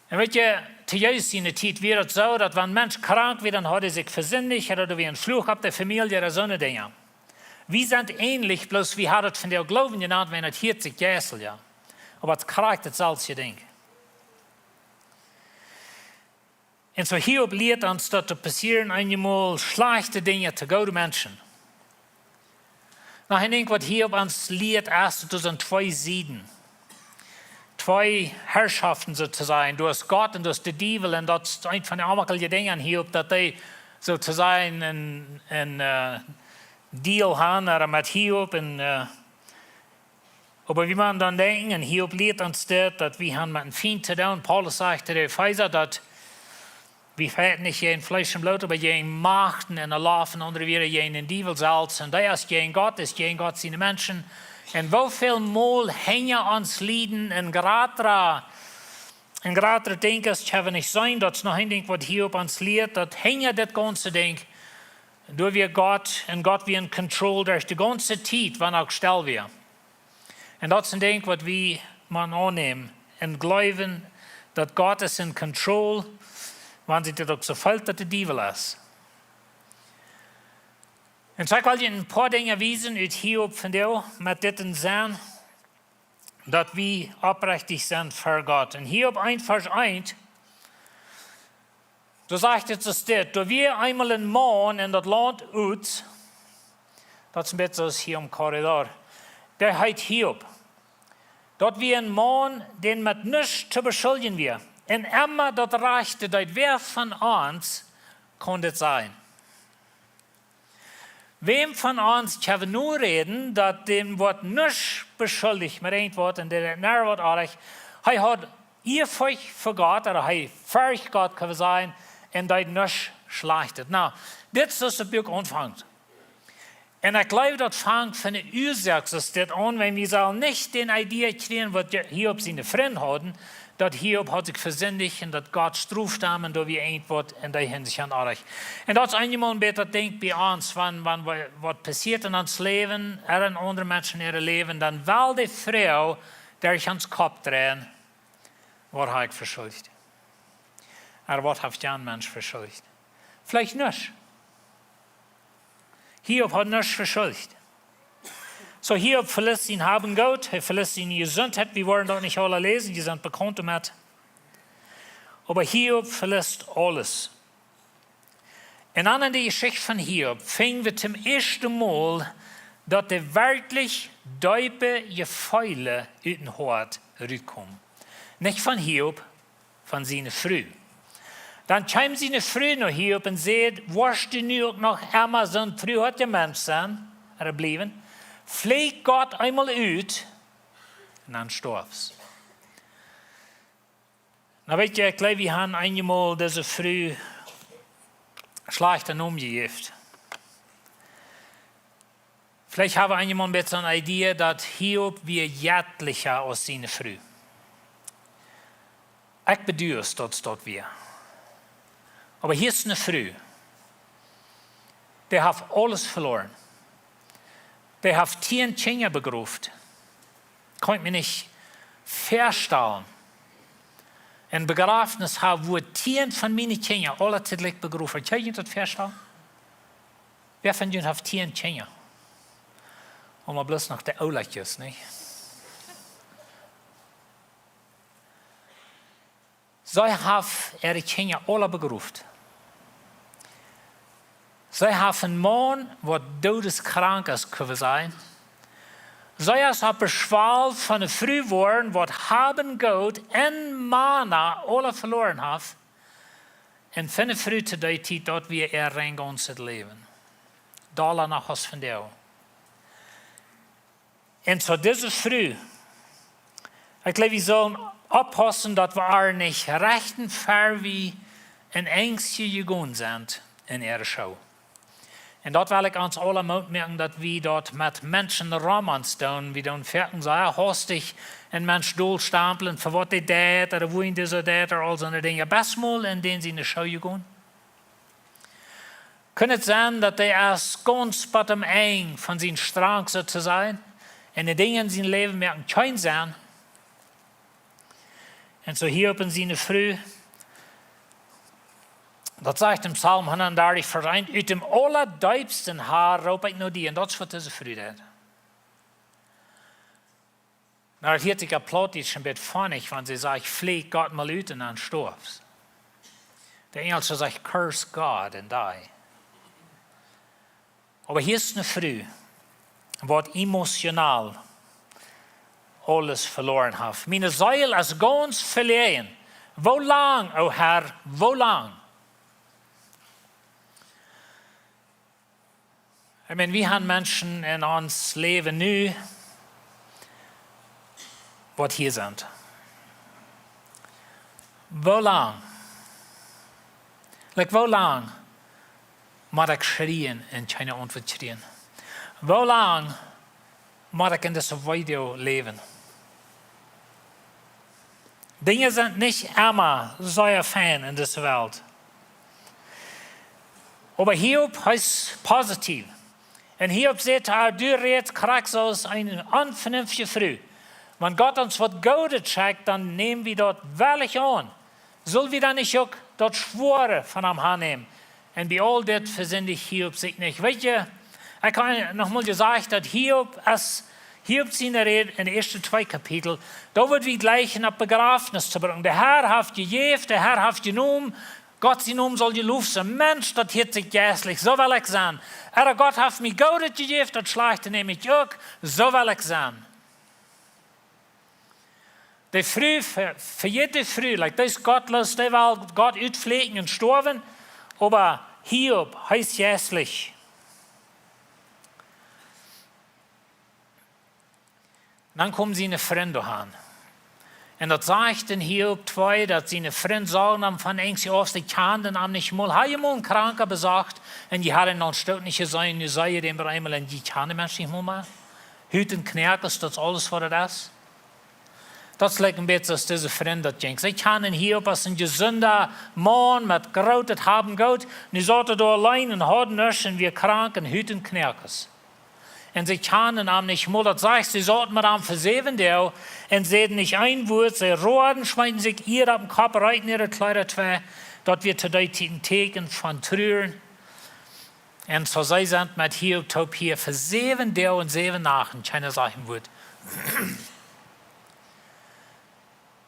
Un weet jie, to Jesus siene Tiet wia daut soo, daut wan een Mensch krank wia, dan haud hee sikj vesindicht, ooda doa wia een Fluch opp de Famielje, ooda soone Dinja. Wie sent änlich, bloos wie haben daut vondoag Gloowen jenant, wiels daut hieet sikj jeistelja. Oba daut es krakjt daut selwje Dinkj. Un soo Hiob lieet ons, daut doa passieren eenjemol schlajchte Dinja to goode Menschen. Noch een Dinkj, waut Hiob ons lieet, es, daut doa sent twee Sieden. Twee Herrschaften, soo to sajen. Doa es Gott un doa es de Diewel. Un daut es eent von de aunmoakelje Dinja aun Hiob, daut dee, soo to sajen, een, een, äh, Deal han, ooda met Hiob. Un, äh, oba wie motten dan denkjen, un Hiob lieet ons dit, daut wie han met een Fient to doonen. Paulus sajcht to de Efeesa, daut wie fechten nich jäajen Fleesch un Bloot, oba jäajen Machten un de Loft un aundre Wieed jäajen dän Diewel selfst. Un dee es jäajen Gott, es jäajen Gott siene Menschen. Un woo väl mol hinja ons lieden een jratra, een jratra Dinkj es, kjenn wie nich seenen, daut es noch een Dinkj, waut Hiob ons lieet, daut hinja dit gaunze Dinkj, doa wia Gott, un Gott wia en control derch de gaunze Tiet, wan uk stell wia. Un daut es een Dinkj, waut wie motten aunnämen un jleewen, daut Gott es en control, wan sikj daut uk soo felt, daut de Diewel es. Un soo ekj well junt een poa Dinja wiesen ut Hiob vondoag met dit en sennen, daut wie oprechtich sent ver Gott. Un Hiob eent Varsch eent, doa sajcht et soo dit: Doa wia eemol een Maun en daut Launt Uz, daut es een bät soo aus hia aum Korridor, dee heet Hiob. Daut wia een Maun, dän met nuscht to beschuldjen wia, un emma daut Rajchte deed. Wäa von ons kaun dit sajen? Wäm von ons kjenn wie nu räden, daut däm woat nuscht beschuldicht met irjent waut un dee deed nuscht waut oajch? Hee haud Ieafurcht ver Gott, ooda hee fercht Gott, kjenn wie sajen, un deed nuscht Schlajchtet. Nu, dit es soo aus daut Buak aunfangt. Un ekj jleew, daut fangt von de Uasoak soo aus dit aun, wiels wie sellen nich dän Idee kjrieen, waut Je-, Hiob siene Frind hauden, daut Hiob haud sikj vesindicht un daut Gott stroft am un doa wia irjent waut en dee Hinsicht aun oajch. Un daut es eenjemol een bät daut Dinkj bie ons, wan, wan wa-, waut passieet en ons Läwen, ooda en aundre Menschen äa Läwen, dan well de Froag derch ons Kopp dreien: Waut hab ekj veschuldicht? Ooda waut haft jan Mensch veschuldicht? Veleicht nuscht. Hiob haud nuscht veschuldicht. Soo, Hiob veliest sien Hab un Goot, hee veliest siene Jesuntheit, wie woaren daut nich aula läsen, jie sent bekaunt doamet. Oba Hiob veliest aules. Un dan en de Jeschicht von Hiob finj wie toom ieeschten Mol, daut de werkjlich deepe Jefeelen ut dän Hoat rutkomen. Nich von Hiob, von siene Fru. Dan kjeem siene Fru no Hiob un säd: Woascht du nu uk noch emma soon truarja Mensch sennen, ooda bliewen? Fleek Gott eemol ut, un dan storfst. Nu weet jie, ekj jleew, wie haben eenjemol dise Fru schlajchte Nomen jejäft. Veleicht haben wie eenjemol een bät soon Idee, daut Hiob wia jettlicha aus siene Fru. Ekj beduach, daut daut wia. Oba hia es eene Fru, dee haft aules veloaren. Dee haft tieen Kjinja begroft. Kaun ekj mie nich väastalen. een Begrafnis haben, wua tieen von miene Kjinja aule toojlikj begroft woaren. Kjenn jie daut väastalen? Wäa von junt haft tieen Kjinja? Oba bloos noch de Oolakjes, nich? See haft äare Kjinja aule begroft. See haft een Maun, waut doodeskrank es, kjenn wie sajen. See es opp de Schwal von eene Fru woaren, waut haben Goot un Mana aule veloaren haft. Un fa eene Fru to dee Tiet, daut wia äa gaunzet Läwen. Dolla noch aus vondoag. Un soo dise Fru, ekj jleew, wie sellen oppaussen, daut wie ar nich rechten, ver wie en Enjst jegonen sent en äare Schoo. Un daut well ekj ons aula Moot moaken, daut wie daut met Menschen rom ons doonen. Wie doonen foaken soo, ah, haustich een Mensch dolstamplen, fa waut dee deit, ooda wuarom dee soo deit, ooda aul soone Dinja. Best mol en dän siene Schoo jegonen? Kunn et sennen, daut hee es gaunz bie daut Enj von sien Strang, soo to sajen, un de Dinja en sien Läwen moaken kjeen Senn? Un soo Hiob un siene Fru, daut sajcht em Psalm hundatdartich, Varsch eent: "Ut däm auladeepsten Harn roop ekj no die." Un daut es, waut dise Fru deed. Nu, daut hieet sikj opp Plautdietsch een bät funny, wan see sajcht: "Fleek Gott mol ut un dan stoafst." De Enjlische sajcht: "Curse God and die." Oba hia es eene Fru, waut emotional aules veloaren haft. "Miene Seel es gaunz veläajen. Woo lang, o Herr, woo lang?" Ekj meen, wie haben Menschen en ons Läwen nu, waut hia sent. Woo lang? Like, woo lang mott ekj schrieen un kjeene Auntwuat kjrieen? Woo lang mott ekj en dise Weedoag läwen? Dinja sent nich emma sea fein en dise Welt. Oba Hiob, hee es positiev. Un Hiob sajcht: "Ah, du rätst krakjt soo aus eene onvenenftje Fru. Wan Gott ons waut Goodet schenkt, dan näm wie daut wellich aun. Sull wie dan nich uk daut Schwoare von am aunnämen?" Un bie aul dit vesindicht Hiob sikj nich. Weet jie, ekj hab noch mol jesajcht, daut Hiob es, Hiob siene Räd en de ieeschte twee Kapitel, doa woa wie jlikj opp Bejrafnis to brinjen. De Herr haft jejäft, de Herr haft jenomen, Gott sien Nomen saul jeloft sennen. Mensch, daut hieet sikj jeistlich, soo well ekj sennen. Ooda: "Gott haft mie Goodet jejäft, daut Schlajchte näm ekj uk, soo well ekj sennen." De Fru, fa, fa jiede Fru, like, dee es gottloos, dee well Gott utflieekjen un stoawen, oba Hiob, hee es jeistlich. Dan komen siene Frind doahan. Un daut sajcht en Hiob twee, daut siene Frind sagen am von Enjst auf, see kjanden am nich mol. Hab jie mol een Kranka besocht un jie haben am noch nich jeseenen, nu seen jie dän bie eemol un jie kjanen dän Mensch nich mol mea? Hut un Knoakes, daut es aules, waut daut es. Daut es like een bät soo aus dise Frind daut jinkj. See kjanden Hiob aus een jesunda Maun met grootet Haben Goot. Nu saut hee doa auleen un haud nuscht un wia krank un Hut un Knoakes. Un see kjanden am nich mol. Daut sajcht, see sauten met am fa säwen Doag un säden nich een Wuat. See roaden, schmeeten sikj Ieed opp dän Kopp, reeten äare Kjleeda twei. Daut wia to dee Tiet een Tieekjen von Truren. Un soo see sent met Hiob toop hia fa säwen Doag un säwen Nachten, kjeena sajcht een Wuat.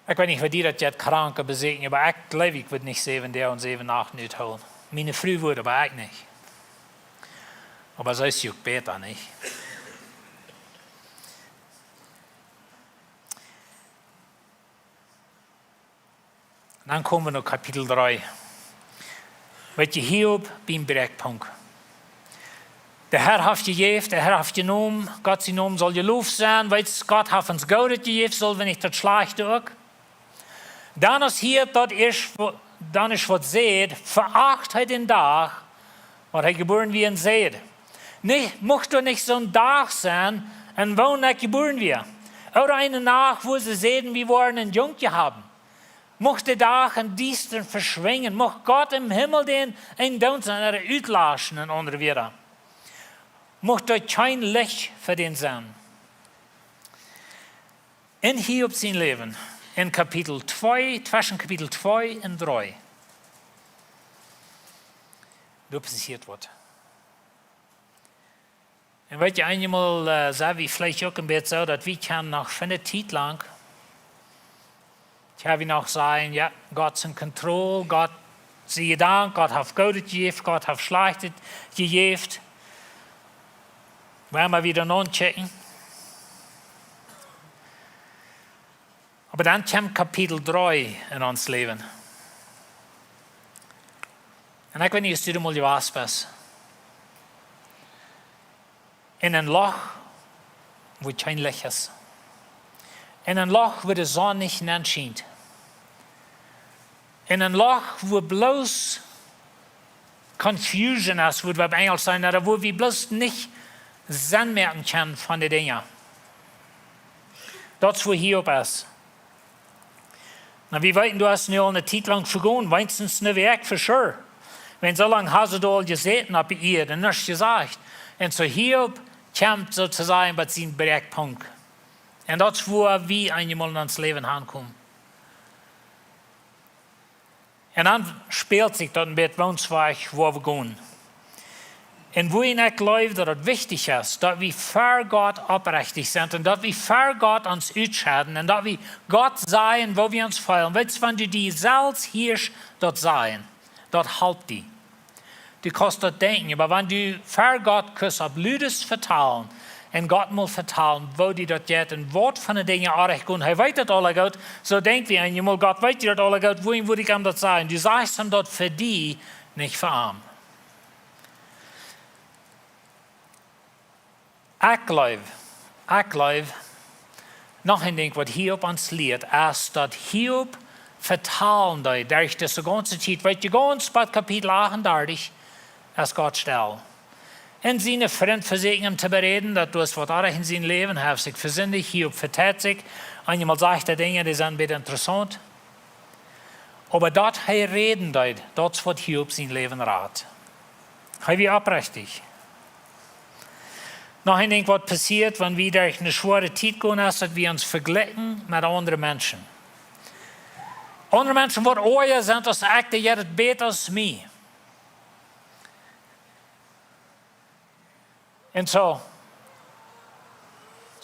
Ekj weet nich, woo die daut jeit, Kranke besieekjen, oba ekj jleew, ekj wudd nich säwen Doag un säwen Nachten uthoolen. Miene Fru wudd, oba ekj nich. Oba see es uk bäta, nich? Dan komen wie no Kapitel dree. Weet jie, Hiob biem Bräakjpunkt. De Herr haft jejäft, de Herr haft jenomen, Gott sien Nomen saul jeloft sennen. Weetst, Gott haft ons Goodet jejäft, sull wie nich daut Schlajchte uk? Dan, aus Hiob daut ieescht, dan ieescht waut säd, veacht hee dän Dach, waut hee jebuaren wia, un säd: "Nich, mucht doa nich soon Dach sennen, aun waut ekj jebuaren wia. Ooda eene Nacht, wua see säden, wie woaren een Jung haben. Mucht de Dach em Diestren veschwinjen, mucht Gott em Himmel dän een Doont sennen, ooda utlaschen, en aundre Wieed. Mucht doa kjeen Licht fa dän sennen." En Hiob sien Läwen, En Kapitel twee, tweschen Kapitel twee un dree. Doa passieet waut. Un weet jie, eenjemol, äh, sent wie veleicht uk een bät soo, daut wie kjennen noch fa eene Tiet lang, kjenn wie noch sajen, jo, Gott es en Kontroll, Gott sie Dank, Gott haft Goodet jejäft, Gott haft Schlajchtet jejäft. Woaren wie dan aunkjikjen. Oba dan kjemt Kapitel dree en ons Läwen. Un ekj weet nich aus du doa mol jewast best. En een Loch, wua kjeen Licht es. En een Loch, wua de Sonn nich nenschient. En een Loch, wua bloos confusion es, wudd wie opp Enjelsch sajen, ooda wua wie bloos nich Senn moaken kjennen von de Dinja. Daut es, wua Hiob es. Nu, wie weeten, doa es nu aul eene Tiet lang vegonen, weens eene Wäakj for sure. Wan soo lang haft hee doa aul jesäten opp de Ieed un nuscht jesajcht. Un soo Hiob kjemt soo to sajen bie sienen Bräakjpunkt. Un daut es, wua wie eenjemol en ons Läwen aunkomen. Un dan spält sikj daut een bät, woont wie, wua wie gonen. Un wua ekj jleew, daut et wichtich es, daut wie ver Gott oprechtich sent un daut wie ver Gott ons utschedden un daut wie Gott sajen, woo wie ons feelen. Weetst, wan du die selfst hieescht daut sajen, daut halpt die. Du kaust daut denkjen, oba wan du ver Gott kaust opp ludes vetalen un Gott mol vetalen, woo die daut jeit un waut von de Dinja oajch gonen, hee weet daut aula goot, soo denkj wie eenjemol, Gott weet daut aula goot, wuarom wudd ekj am daut sajen? Du sajchst am daut fa die, nich fa am. Ekj jleew, ekj jleew, noch een Dinkj, waut Hiob ons lieet, es, daut Hiob vetalen deed derch dise gaunze Tiet, weet jie, gaunz bat Kapitel achtundartich, es Gott stell. Un siene Frind vesieekjen am to beräden, daut doa waut oajch en sien Läwen, hee haft sikj vesindicht, Hiob vetalt sikj, eenjemol sajcht hee Dinja, dee sent een bät interessaunt. Oba daut hee räden deed, daut es, waut Hiob sien Läwen rat. Hee wia oprechtich. Noch een Dinkj, waut passieet, wan wie derch eene schwoare Tiet gonen, es, daut wie ons vejlikjen met aundre Menschen. Aundre Menschen, waut oaja sent aus ekj, dee jeit et bäta aus mie. Un soo,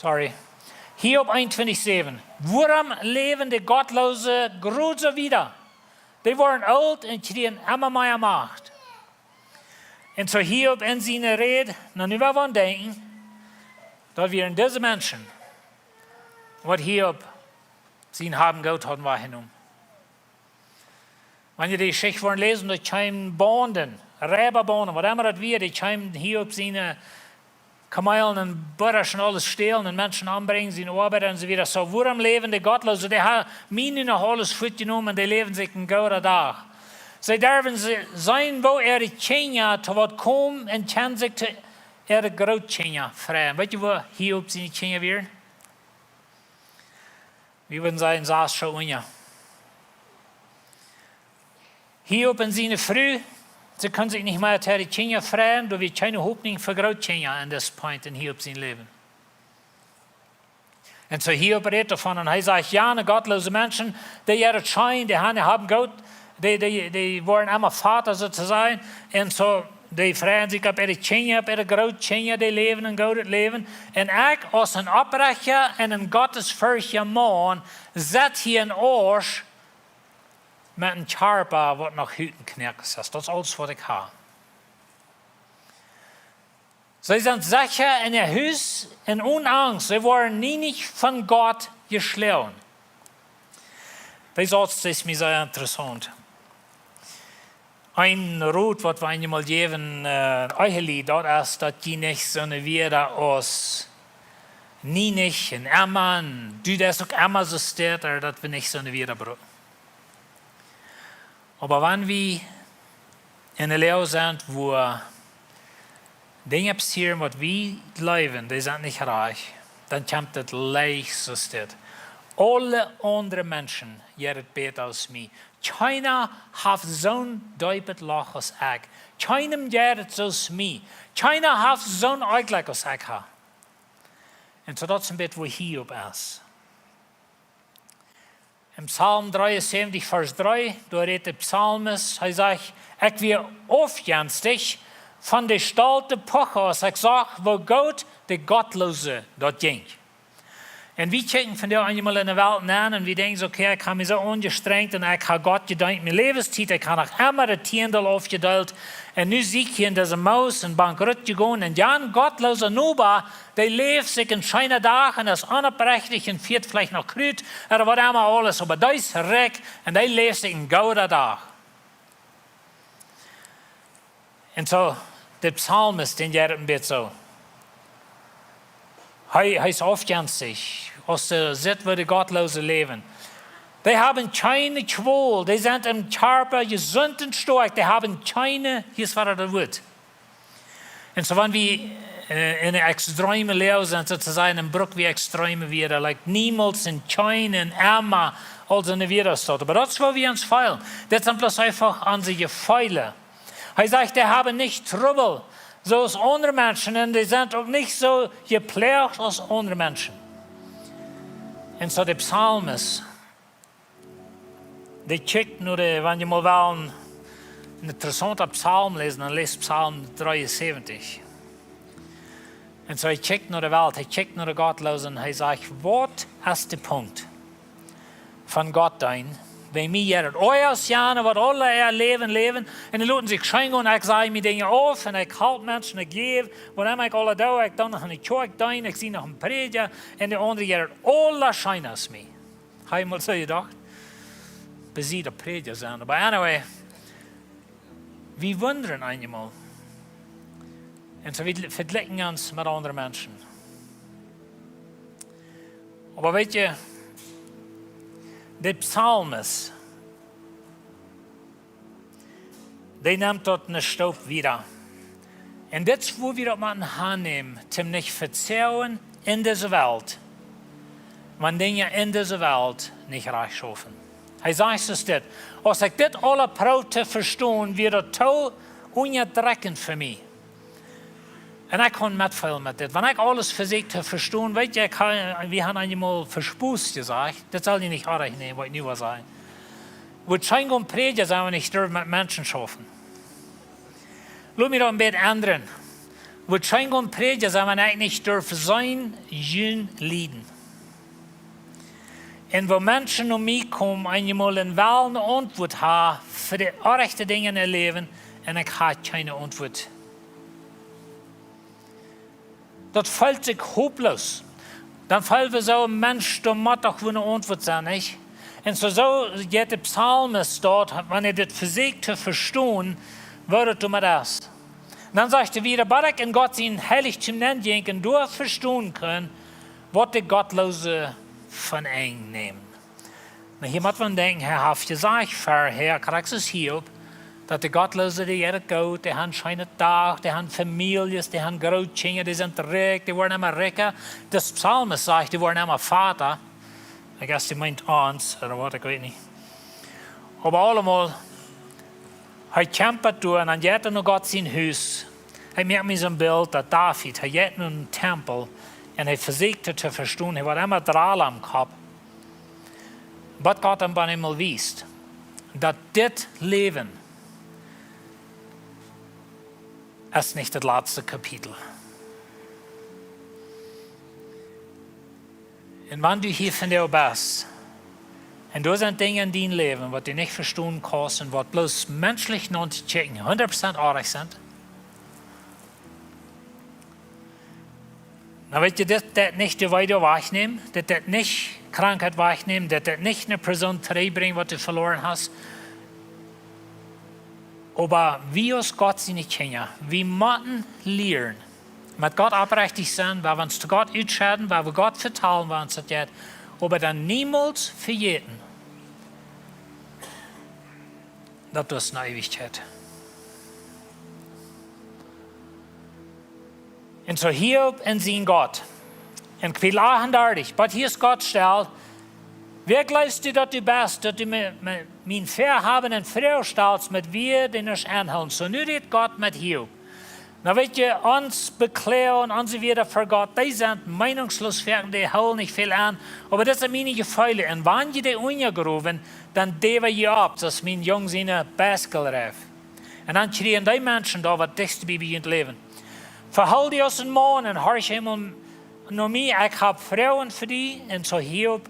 sorry. Hiob eenuntwintich säwen. Wuarom läwen de Gottloose krakjt soo wieda? Dee woaren oolt un kjrieen emma mea Macht. Un soo Hiob en siene Räd, nu, nu woa wie aun denkjen, daut wie en dise Menschen, waut Hiob sien Haben Goot hauden wajchjenomen. Wan jie de Jeschicht woaren läsen, daut kjeemen Baunden, Reiba, Baunden, waut emma daut wia, dee kjeemen Hiob siene Kameelen un Burschen aules stälen un Menschen ombrinjen, siene Oabeida un soo wieda. Soo, wuarom läwen de Gottloose? Dee haben mie nu noch aules wajchjenomen un dee läwen sikj een gooden Dach. See derwen se-, seenen, woo äare Kjinja to waut komen un kjennen sikj to äare Grootkjinja freien. Weet jie, woo Hiob siene Kjinja wieren? Wie wudden sajen, sas Schoh unja. Hiob un siene Fru, see kunnen sikj nich mea to äare Kjinja freien, doa wia kjeene Hopninj fa Grootkjinja en dis Punkt en Hiob sien Läwen. Un soo Hiob rät doavon un hee sajcht, jo, ne, gottloose Menschen, dee jeit et scheen, dee haben, haben Gott, dee, dee, dee woaren emma fata, soo to sajen. Un soo, dee freien sikj opp äare Kjinja, opp äare Grootkjinja, dee läwen een goodet Läwen. Un ekj, aus een oprechta un een gottesferchtja Maun, sitt hia en Oasch met een Kjarpa, waut noch Hut un Knoakes es. Daut es aules, waut ekj hab. See sent secha en äa Hus un one Angst. See woaren nie nich von Gott jeschlonen. Dee Sauz es mie sea interessaunt. Een Rot, waut wie eenjemol jäwen, äh, Ehelied, daut es, daut jie nich soone Wieed aus nie nich un emma un du deist uk emma soo steit, daut wie nich soone Wieed brucken. Oba wan wie en de Loag sent, wua Dinja passieren, waut wie jleewen, dee sent nich rajcht, dan kjemt et leicht soo steit. Aule aundre Menschen jeit et bäta aus mie. Kjeena haft soon deepet Loch aus ekj. Kjeenem jeit et soo aus mie. Kjeena haft soon Onjlekj aus ekj hab. Un soo daut es een bät, wua Hiob es. Psalm dreeunsäwentich, Varsch dree, doa rät de Psalmist, hee sajcht: "Ekj wia aufjenstich von de stolte Pucha, aus ekj sach, woo goot de Gottloose daut jinkj." Un wie kjikjen vondoag eenmol enne Welt nenn un wie denkjen soo: "Okay, ekj hab mie soo aunjestrenjt un ekj hab Gott jedeent miene Läwenstiet, ekj hab noch emma daut Tieendel aufjedeelt. Un nu sie ekj hia en dise Moos un bankrutt jegonen." Un jan, Gottloose Noba, dee läft sikj een scheena Dach un es onopprechtich un fieet veleicht noch Krut ooda waut emma aules, oba dee es rikj un dee läft sikj een gooda Dach. Un soo, de Psalmist, dän jeit daut een bät soo. Hee, hee es aufjenstich, aus hee sitt, woo de Gottloose läwen. Dee haben kjeene Kjwol, dee sent em Kjarpa jesunt un stoakj, dee haben kjeene, hia es wada daut Wuat. Un soo, wan wie, äh, en eene extreme Loag sent, soo to sajen, dan bruck wie extreme Wieed, like niemols un kjeen un emma, aulsoo ne Wieed es daut. Oba daut es, woo wie ons feelen. Dit sent bloos eefach onse Jefeele. Hee sajcht, dee haben nich Trubbel, soo aus aundre Menschen, un dee sent uk nich soo jeploacht aus aundre Menschen. Un soo de Psalmist, dee kjikjt no de, wan jie mol wellen een interessaunta Psalm läsen, dan läst Psalm dreeunsäwentich. Un soo, hee kjikjt no de Welt, hee kjikjt no de Gottloose un hee sajcht: "Waut es de Punkt von Gott deenen? Bie mie jeit daut uk aus jane, waut aule äa Läwen läwen un dee loten sikj scheen gonen. Ekj saj mie Dinja auf un ekj halp Menschen, ekj jäw, waut emma ekj aula doo, ekj doo noch enne Kjoakj deenen, ekj sie noch een Prädja un de aundre jeit daut aula scheen aus mie." Hab ekj mol soo jedocht, bie see de Prädja sennen. Oba anyway, wie wundren eenmol. Un soo, wie vejlikjen ons met aundre Menschen. Oba weetst, de Psalmist, dee nemt daut ne Stoop wieda. Un dit es, woo wie daut motten aunnämen, toom nich vezagen en dise Welt, wan Dinja en dise Welt nich rajcht schaufen. Hee sajcht soo dit: "Aus ekj dit aula proow to vestonen, wia daut too unjadrekjent fa mie." Un ekj kaun metfeelen met dit. Wan ekj aules vesieekj to vestonen, weetst, ekj ha, wie haben eenmol fa Spos jesajcht, dit saul jie nich oajch nämen, waut ekj nu woa sajen. Wudd scheen gonen Prädja sennen, wan ekj nich durf met Menschen schaufen. Lot mie daut een bät endren. Wudd scheen gonen Prädja sennen, wan ekj nich durf seenen, jun lieden. Un woo Menschen no mie komen, eenmol wellen ne Auntwuat haben fa de oajchte Dinja en äa Läwen, un ekj hab kjeene Auntwuat. Daut feelt sikj hoploos. Dan feel wie soo: "Mensch, doa mott doch woll ne Auntwuat sennen, nich?" Un soo, soo jeit de Psalmist daut, wan hee dit vesieekjt to vestonen, woo daut doamet es. Dan sajcht hee wieda: "Bat ekj en Gott sien Heilichtum nenjinkj un doa vestonen kunn, waut de Gottloose von enj nämen." Nu, hia mott eena denkjen, hee haft jesajcht verhäa, krakjt soo aus Hiob, daut de Gottloose, dee jeit daut goot, dee haben scheene Dach, dee haben Famieljes, dee haben Grootkjinja, dee sent rikj, dee woaren emma rikja. De Psalmist sajcht, dee woaren emma fata. I guess dee meent ons, ooda waut, ekj weet nich. Oba aulemol, hee kjamft doa un dan jeit hee no Gott sien Hus. Hee moakt mie soon Bilt, daut David, hee jeit no dän Tempel un hee vesieekjt to vestonen, hee woat emma dralla em Kopp. Waut Gott am bie eemol wiest, daut dit Läwen es nich daut latste Kapitel. Un wan du hia vondoag best, un doa sent Dinja en dien Läwen, waut du nich vestonen kaust un waut bloos menschlich no to kjikjen hundat Prozent oajch sent, dan weetst, dit deit nich de Weedoag wajchnämen, dit deit nich Krankheit wajchnämen, dit deit nich ne Persoon trigjbrinjen, waut du veloaren hast. Oba wie aus Gott siene Kjinja, wie motten lieren, met Gott opprechtich sennen, wua wie ons to Gott utschedden, wua wie Gott vetalen, woo ons daut jeit, oba dan niemols vejäten, daut daut ne Eewichkjeit. Un soo Hiob un sien Gott. En Kapitel achtundartich, bat hia es Gott stell: "Wäa jleefst du, daut du best, daut du mie, mie, mien Väahaben en Froag stalst met Wieed, dee nuscht aunhoolen?" Soo, nu rät Gott met Hiob. Nu weet jie, ons Bekloagen, onse Wieed ver Gott, dee sent meenungsloos, werkjen, dee hoolen nich väl aun. Oba daut sent miene Jefeelen. Un wan jie dee unjagrowen, dan däw ekj jie opp, soo aus mien Jung siene Baiskel reift. Un dan kjrieen dee Menschen doa, waut dichtst bie junt läwen. Vehool die aus een Maun un horch emol no mie. Ekj hab Froagen fa die. Un soo Hiob,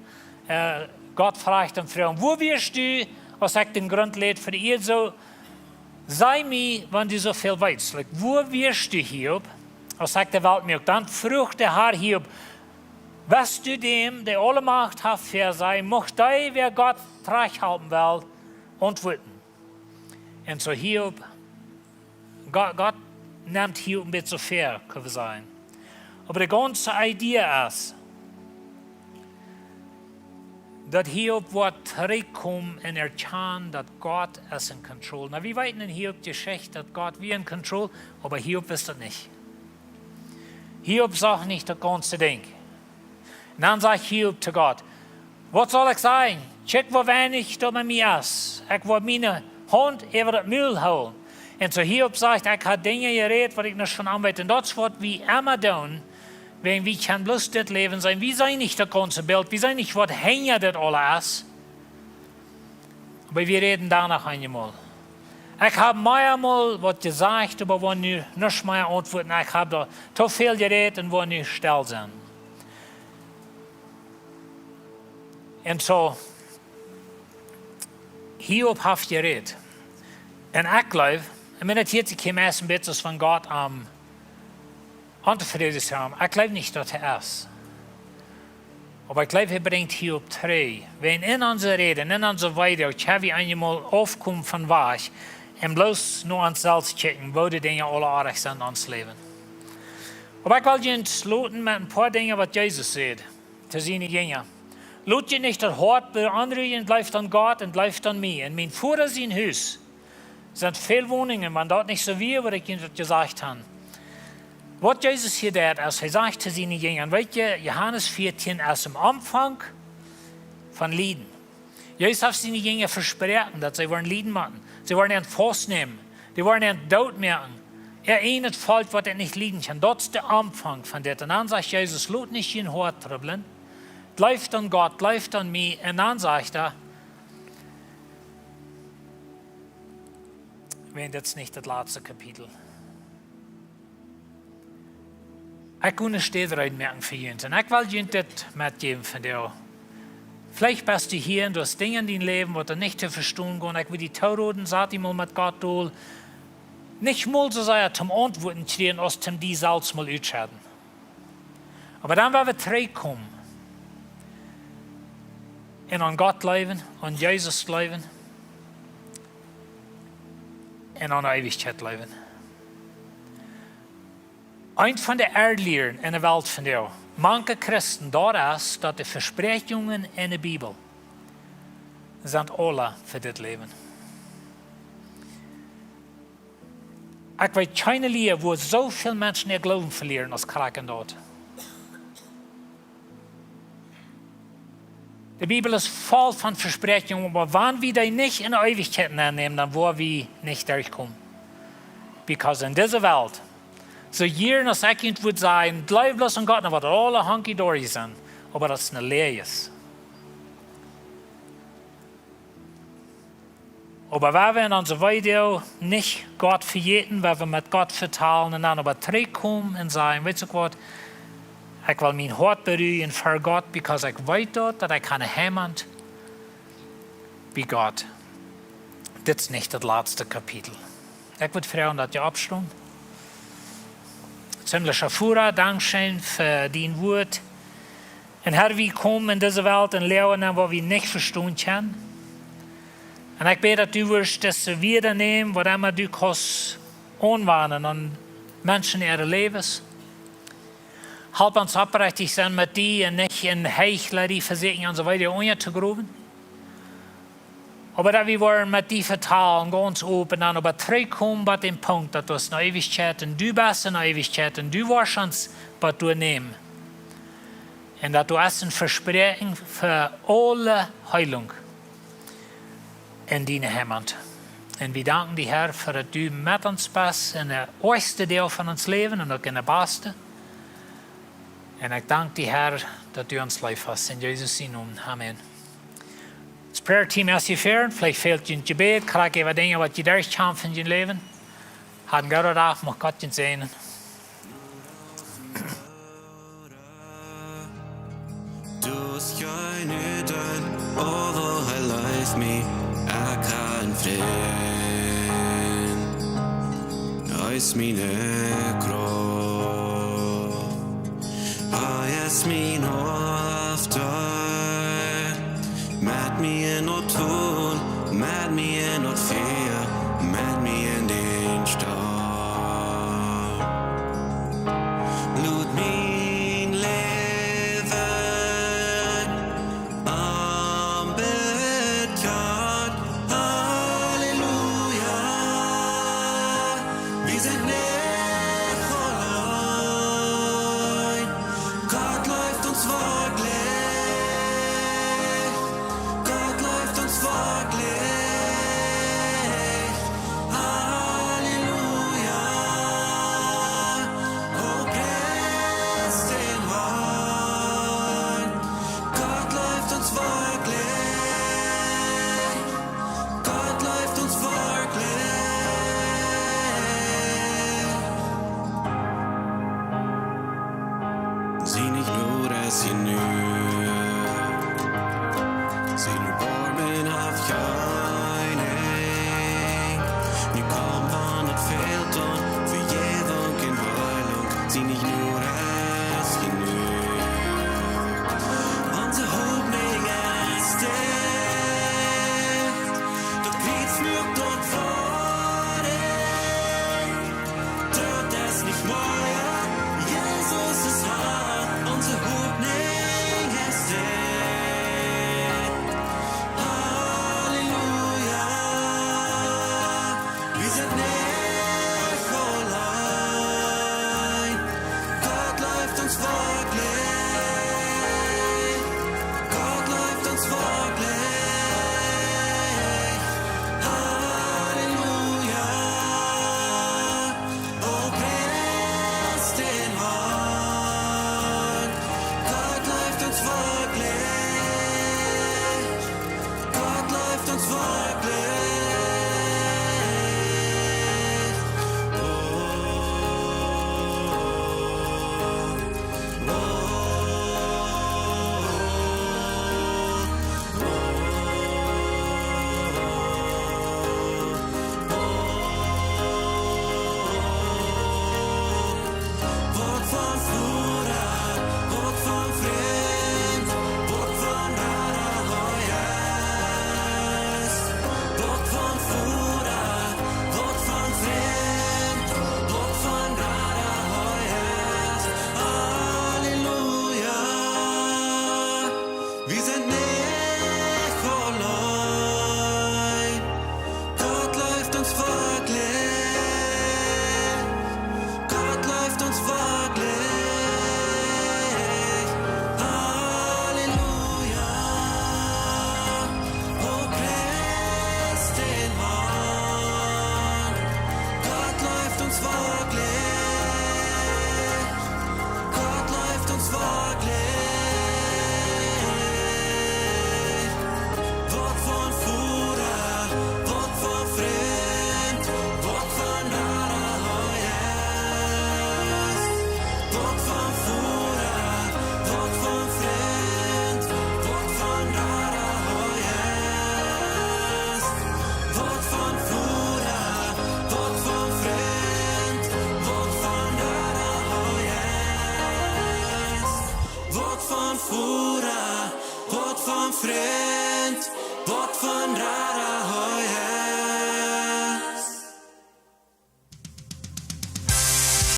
äh, Gott fruach am Froagen: Wua wieescht du, aus ekj dän Grunt läd fa de Ieed? Soo, saj mie, wan du soo väl weetst. Like, wua wieescht du, Hiob, aus ekj de Welt muak? Dan fruach de Har Hiob: Weetst du däm, dee aule Macht haft, väa? Saj, mucht dee, wäa Gott trajchthalpen well, auntwuaden. Un soo Hiob, Gott, Gott nemt Hiob een bät soo väa, kjenn wie sajen. Oba de gaunze Idee es, daut Hiob woat trigjkomen un erkjanen, daut Gott es in control. Nu, wie weeten en Hiob Jeschicht, daut Gott wia in control, oba Hiob wist daut nich. Hiob sach nich daut gaunze Dinkj. Un dan sajcht Hiob to Gott: Waut saul ekj sajen? Kjikj, woo weinich daut bie mie es. Ekj woa miene Haunt äwa daut Mul hoolen. Un soo Hiob sajcht: Ekj hab Dinja jerät, waut ekj nich von aun weet. Un daut es, waut wie emma doonen, wan wie kjennen bloos dit Läwen seenen. Wie seenen nich daut gaunze Bilt. Wie seenen nich, waut hinja dit aules es. Oba wie räden doano noch eemol. Ekj hab mea mol waut jesajcht, oba woa nu nuscht mea auntwuaden. Ekj hab doa too väl jerät un woa nu stell sennen. Un soo, Hiob haft jerät. Un ekj jleew, ekj meen, daut hieet sikj hia meist een bät aus wan Gott am auntofräd es, ekj jleew nich, daut hee es. Oba ekj jleew, hee brinjt Hiob trigj. Wan en onse Räd, en onse Weedoag, kjenn wie eenjemol aufkomen von wajch un bloos no ons selfst kjikjen, woo de Dinja aule oajch sent en ons Läwen. Oba ekj well junt loten met een poa Dinja, waut Jesus säd to siene Jinja: Lot junt nich daut Hoat beonrujen, jleeft aun Gott un jleeft aun mie. En mien Voda sien Hus sent väl Woninjen, wan daut nich soo wia, wudd ekj junt daut jesajcht han. Waut Jesus hia deed, aus hee sajcht to siene Jinja, un weet jie, Johanes vieetieen es aum Aunfank von Lieden. Jesus haft siene Jinja vesproaken, daut see woaren lieden motten. See woaren an faustnämen. See woaren an doot moaken. Äa eejnet Volkj, waut hee nich lieden kaun. Daut es de Aunfank von dit. Un dan sajcht Jesus: Lot nich jun Hoat trubblen. Jleeft aun Gott, jleeft aun mie. Un dan sajcht hee, wan, daut es nich daut latste Kapitel. Ekj kunn ne Städ reed moaken fa junt. Un ekj well junt dit metjäwen vondoag. Veleicht best du hia un du hast Dinja en dien Läwen, waut doa nich to vestonen gonen. Ekj well die tooroden, sat die mol met Gott dol. Nich mol soo sea toom Auntwuaten kjrieen, aus toom die selfst mol utschedden. Oba dan, wan wie trigjkomen un aun Gott jleewen, aun Jesus jleewen, un aun Eewichkjeit jleewen. Eent von de Errlieren en de Welt vondoag, mank Christen, daut es, daut de Vespräakjungen en de Bibel sent aula fa dit Läwen. Ekj weet kjeene Lia, wua soo väl Menschen äa Gloowen velieren aus krakjt en daut. De Bibel es voll von Vespräakjungen, oba wan wie dee nich en de Eewichkjeit aunnämen, dan woa wie nich derchkomen. Because en dise Welt, soo jieren aus ekj junt wudd sajen, jleew bloos aun Gott, dan woat aula hunky-dory sennen. Oba daut es ne Läajes. Oba wan wie en onse Weedoag nich Gott vejäten, wan wie met Gott vetalen un dan oba trigjkomen un sajen: Weetst du waut, ekj well mien Hoat berujen ver Gott, because ekj weet daut, daut ekj kaun ne Heimat bie Gott. Dit es nich daut latste Kapitel. Ekj wudd froagen, daut jie oppstonen. Himmlischa Voda, dankscheen fa dien Wuat. Un Har, wie komen en dise Welt un läwen en waut wie nich vestonen kjennen. Un ekj bäd, daut du wurscht dise Wieed nämen, waut emma du kaust aunwenjen aun Menschen äare Läwes. Halp ons opprechtich sennen met die un nich en Heichlerie vesieekjen onse Weedoag unjatogrowen. Oba daut wie woaren met die vetalen, gaunz open, un dan oba trigjkomen bat dän Punkt, daut du hast ne Eewichkjeit un du best en Eewichkjeit un du woascht ons bat doa nämen. Un daut du hast een Vespräakjen fa aule Heelunk en diene Heimat. Un wie danken die, Herr, fa daut du met ons best en de oajchste Deel von ons Läwen un uk en de baste. Un ekj dank die, Herr, daut du ons leef hast. En Jesus sien Nomen. Amen. Daut prayer team es hia ver, veleicht fält junt Jebäd, krakjt äwa Dinja waut jie derchkjamfen en jun Läwen. Haft een gooden Dach, mucht Gott junt säajnen. Du hast keine Dön, oh, wo he leeft mie, ekj ha een Frint. Hee es miene Krauft. Hee es mien Hofta. Met mie en daut Tol, met mie en daut Fia, met mie en dän Storm. Lot mien Läwen am bekjanen. Halleluja. Wie sent nich auleen. Gott leeft ons werkjlich. Gott leeft ons werkjlich. Halleluja. O, priest dän Harn. Gott leeft ons werkjlich. Gott leeft ons werkjlich. Siene Jnod es jenuach. Sien Erboarmen haft kjeen Enj. Nu kjemt, wan et fält aun Vejäwunk un Heilunk. Siene Jnod es jenuach. Onse Hopninj es dicht. Daut Kjriez muak daut foadich. Doot es nich mea, Jesus es Har, onse Hopninj es dicht. Halleluja, wie sent nich auleen. Gott leeft ons werkjlich. Gott leeft ons werkjlich. Halleluja. O, priest dän Harn. Gott leeft ons werkjlich. Gott leeft ons werkjlich. Wuat von Voda, wuat von Frint, wuat von Rada hee es. Wuat von Voda, wuat von Frint, wuat von Rada hee es. Halleluja. Wie sent nich auleen. Gott leeft ons werkjlich. Gott leeft ons werkjlich. Halleluja. O, priest dän Harn. Gott leeft ons werkjlich. Gott leeft ons werkjlich. Wuat von Voda, wuat von Frint, wuat von Rada hee es. Wuat von Voda, wuat von Frint, wuat von Rada hee es. Wuat von Voda, wuat von Frint, wuat von Rada hee es. Wuat von Voda, wuat von Frint,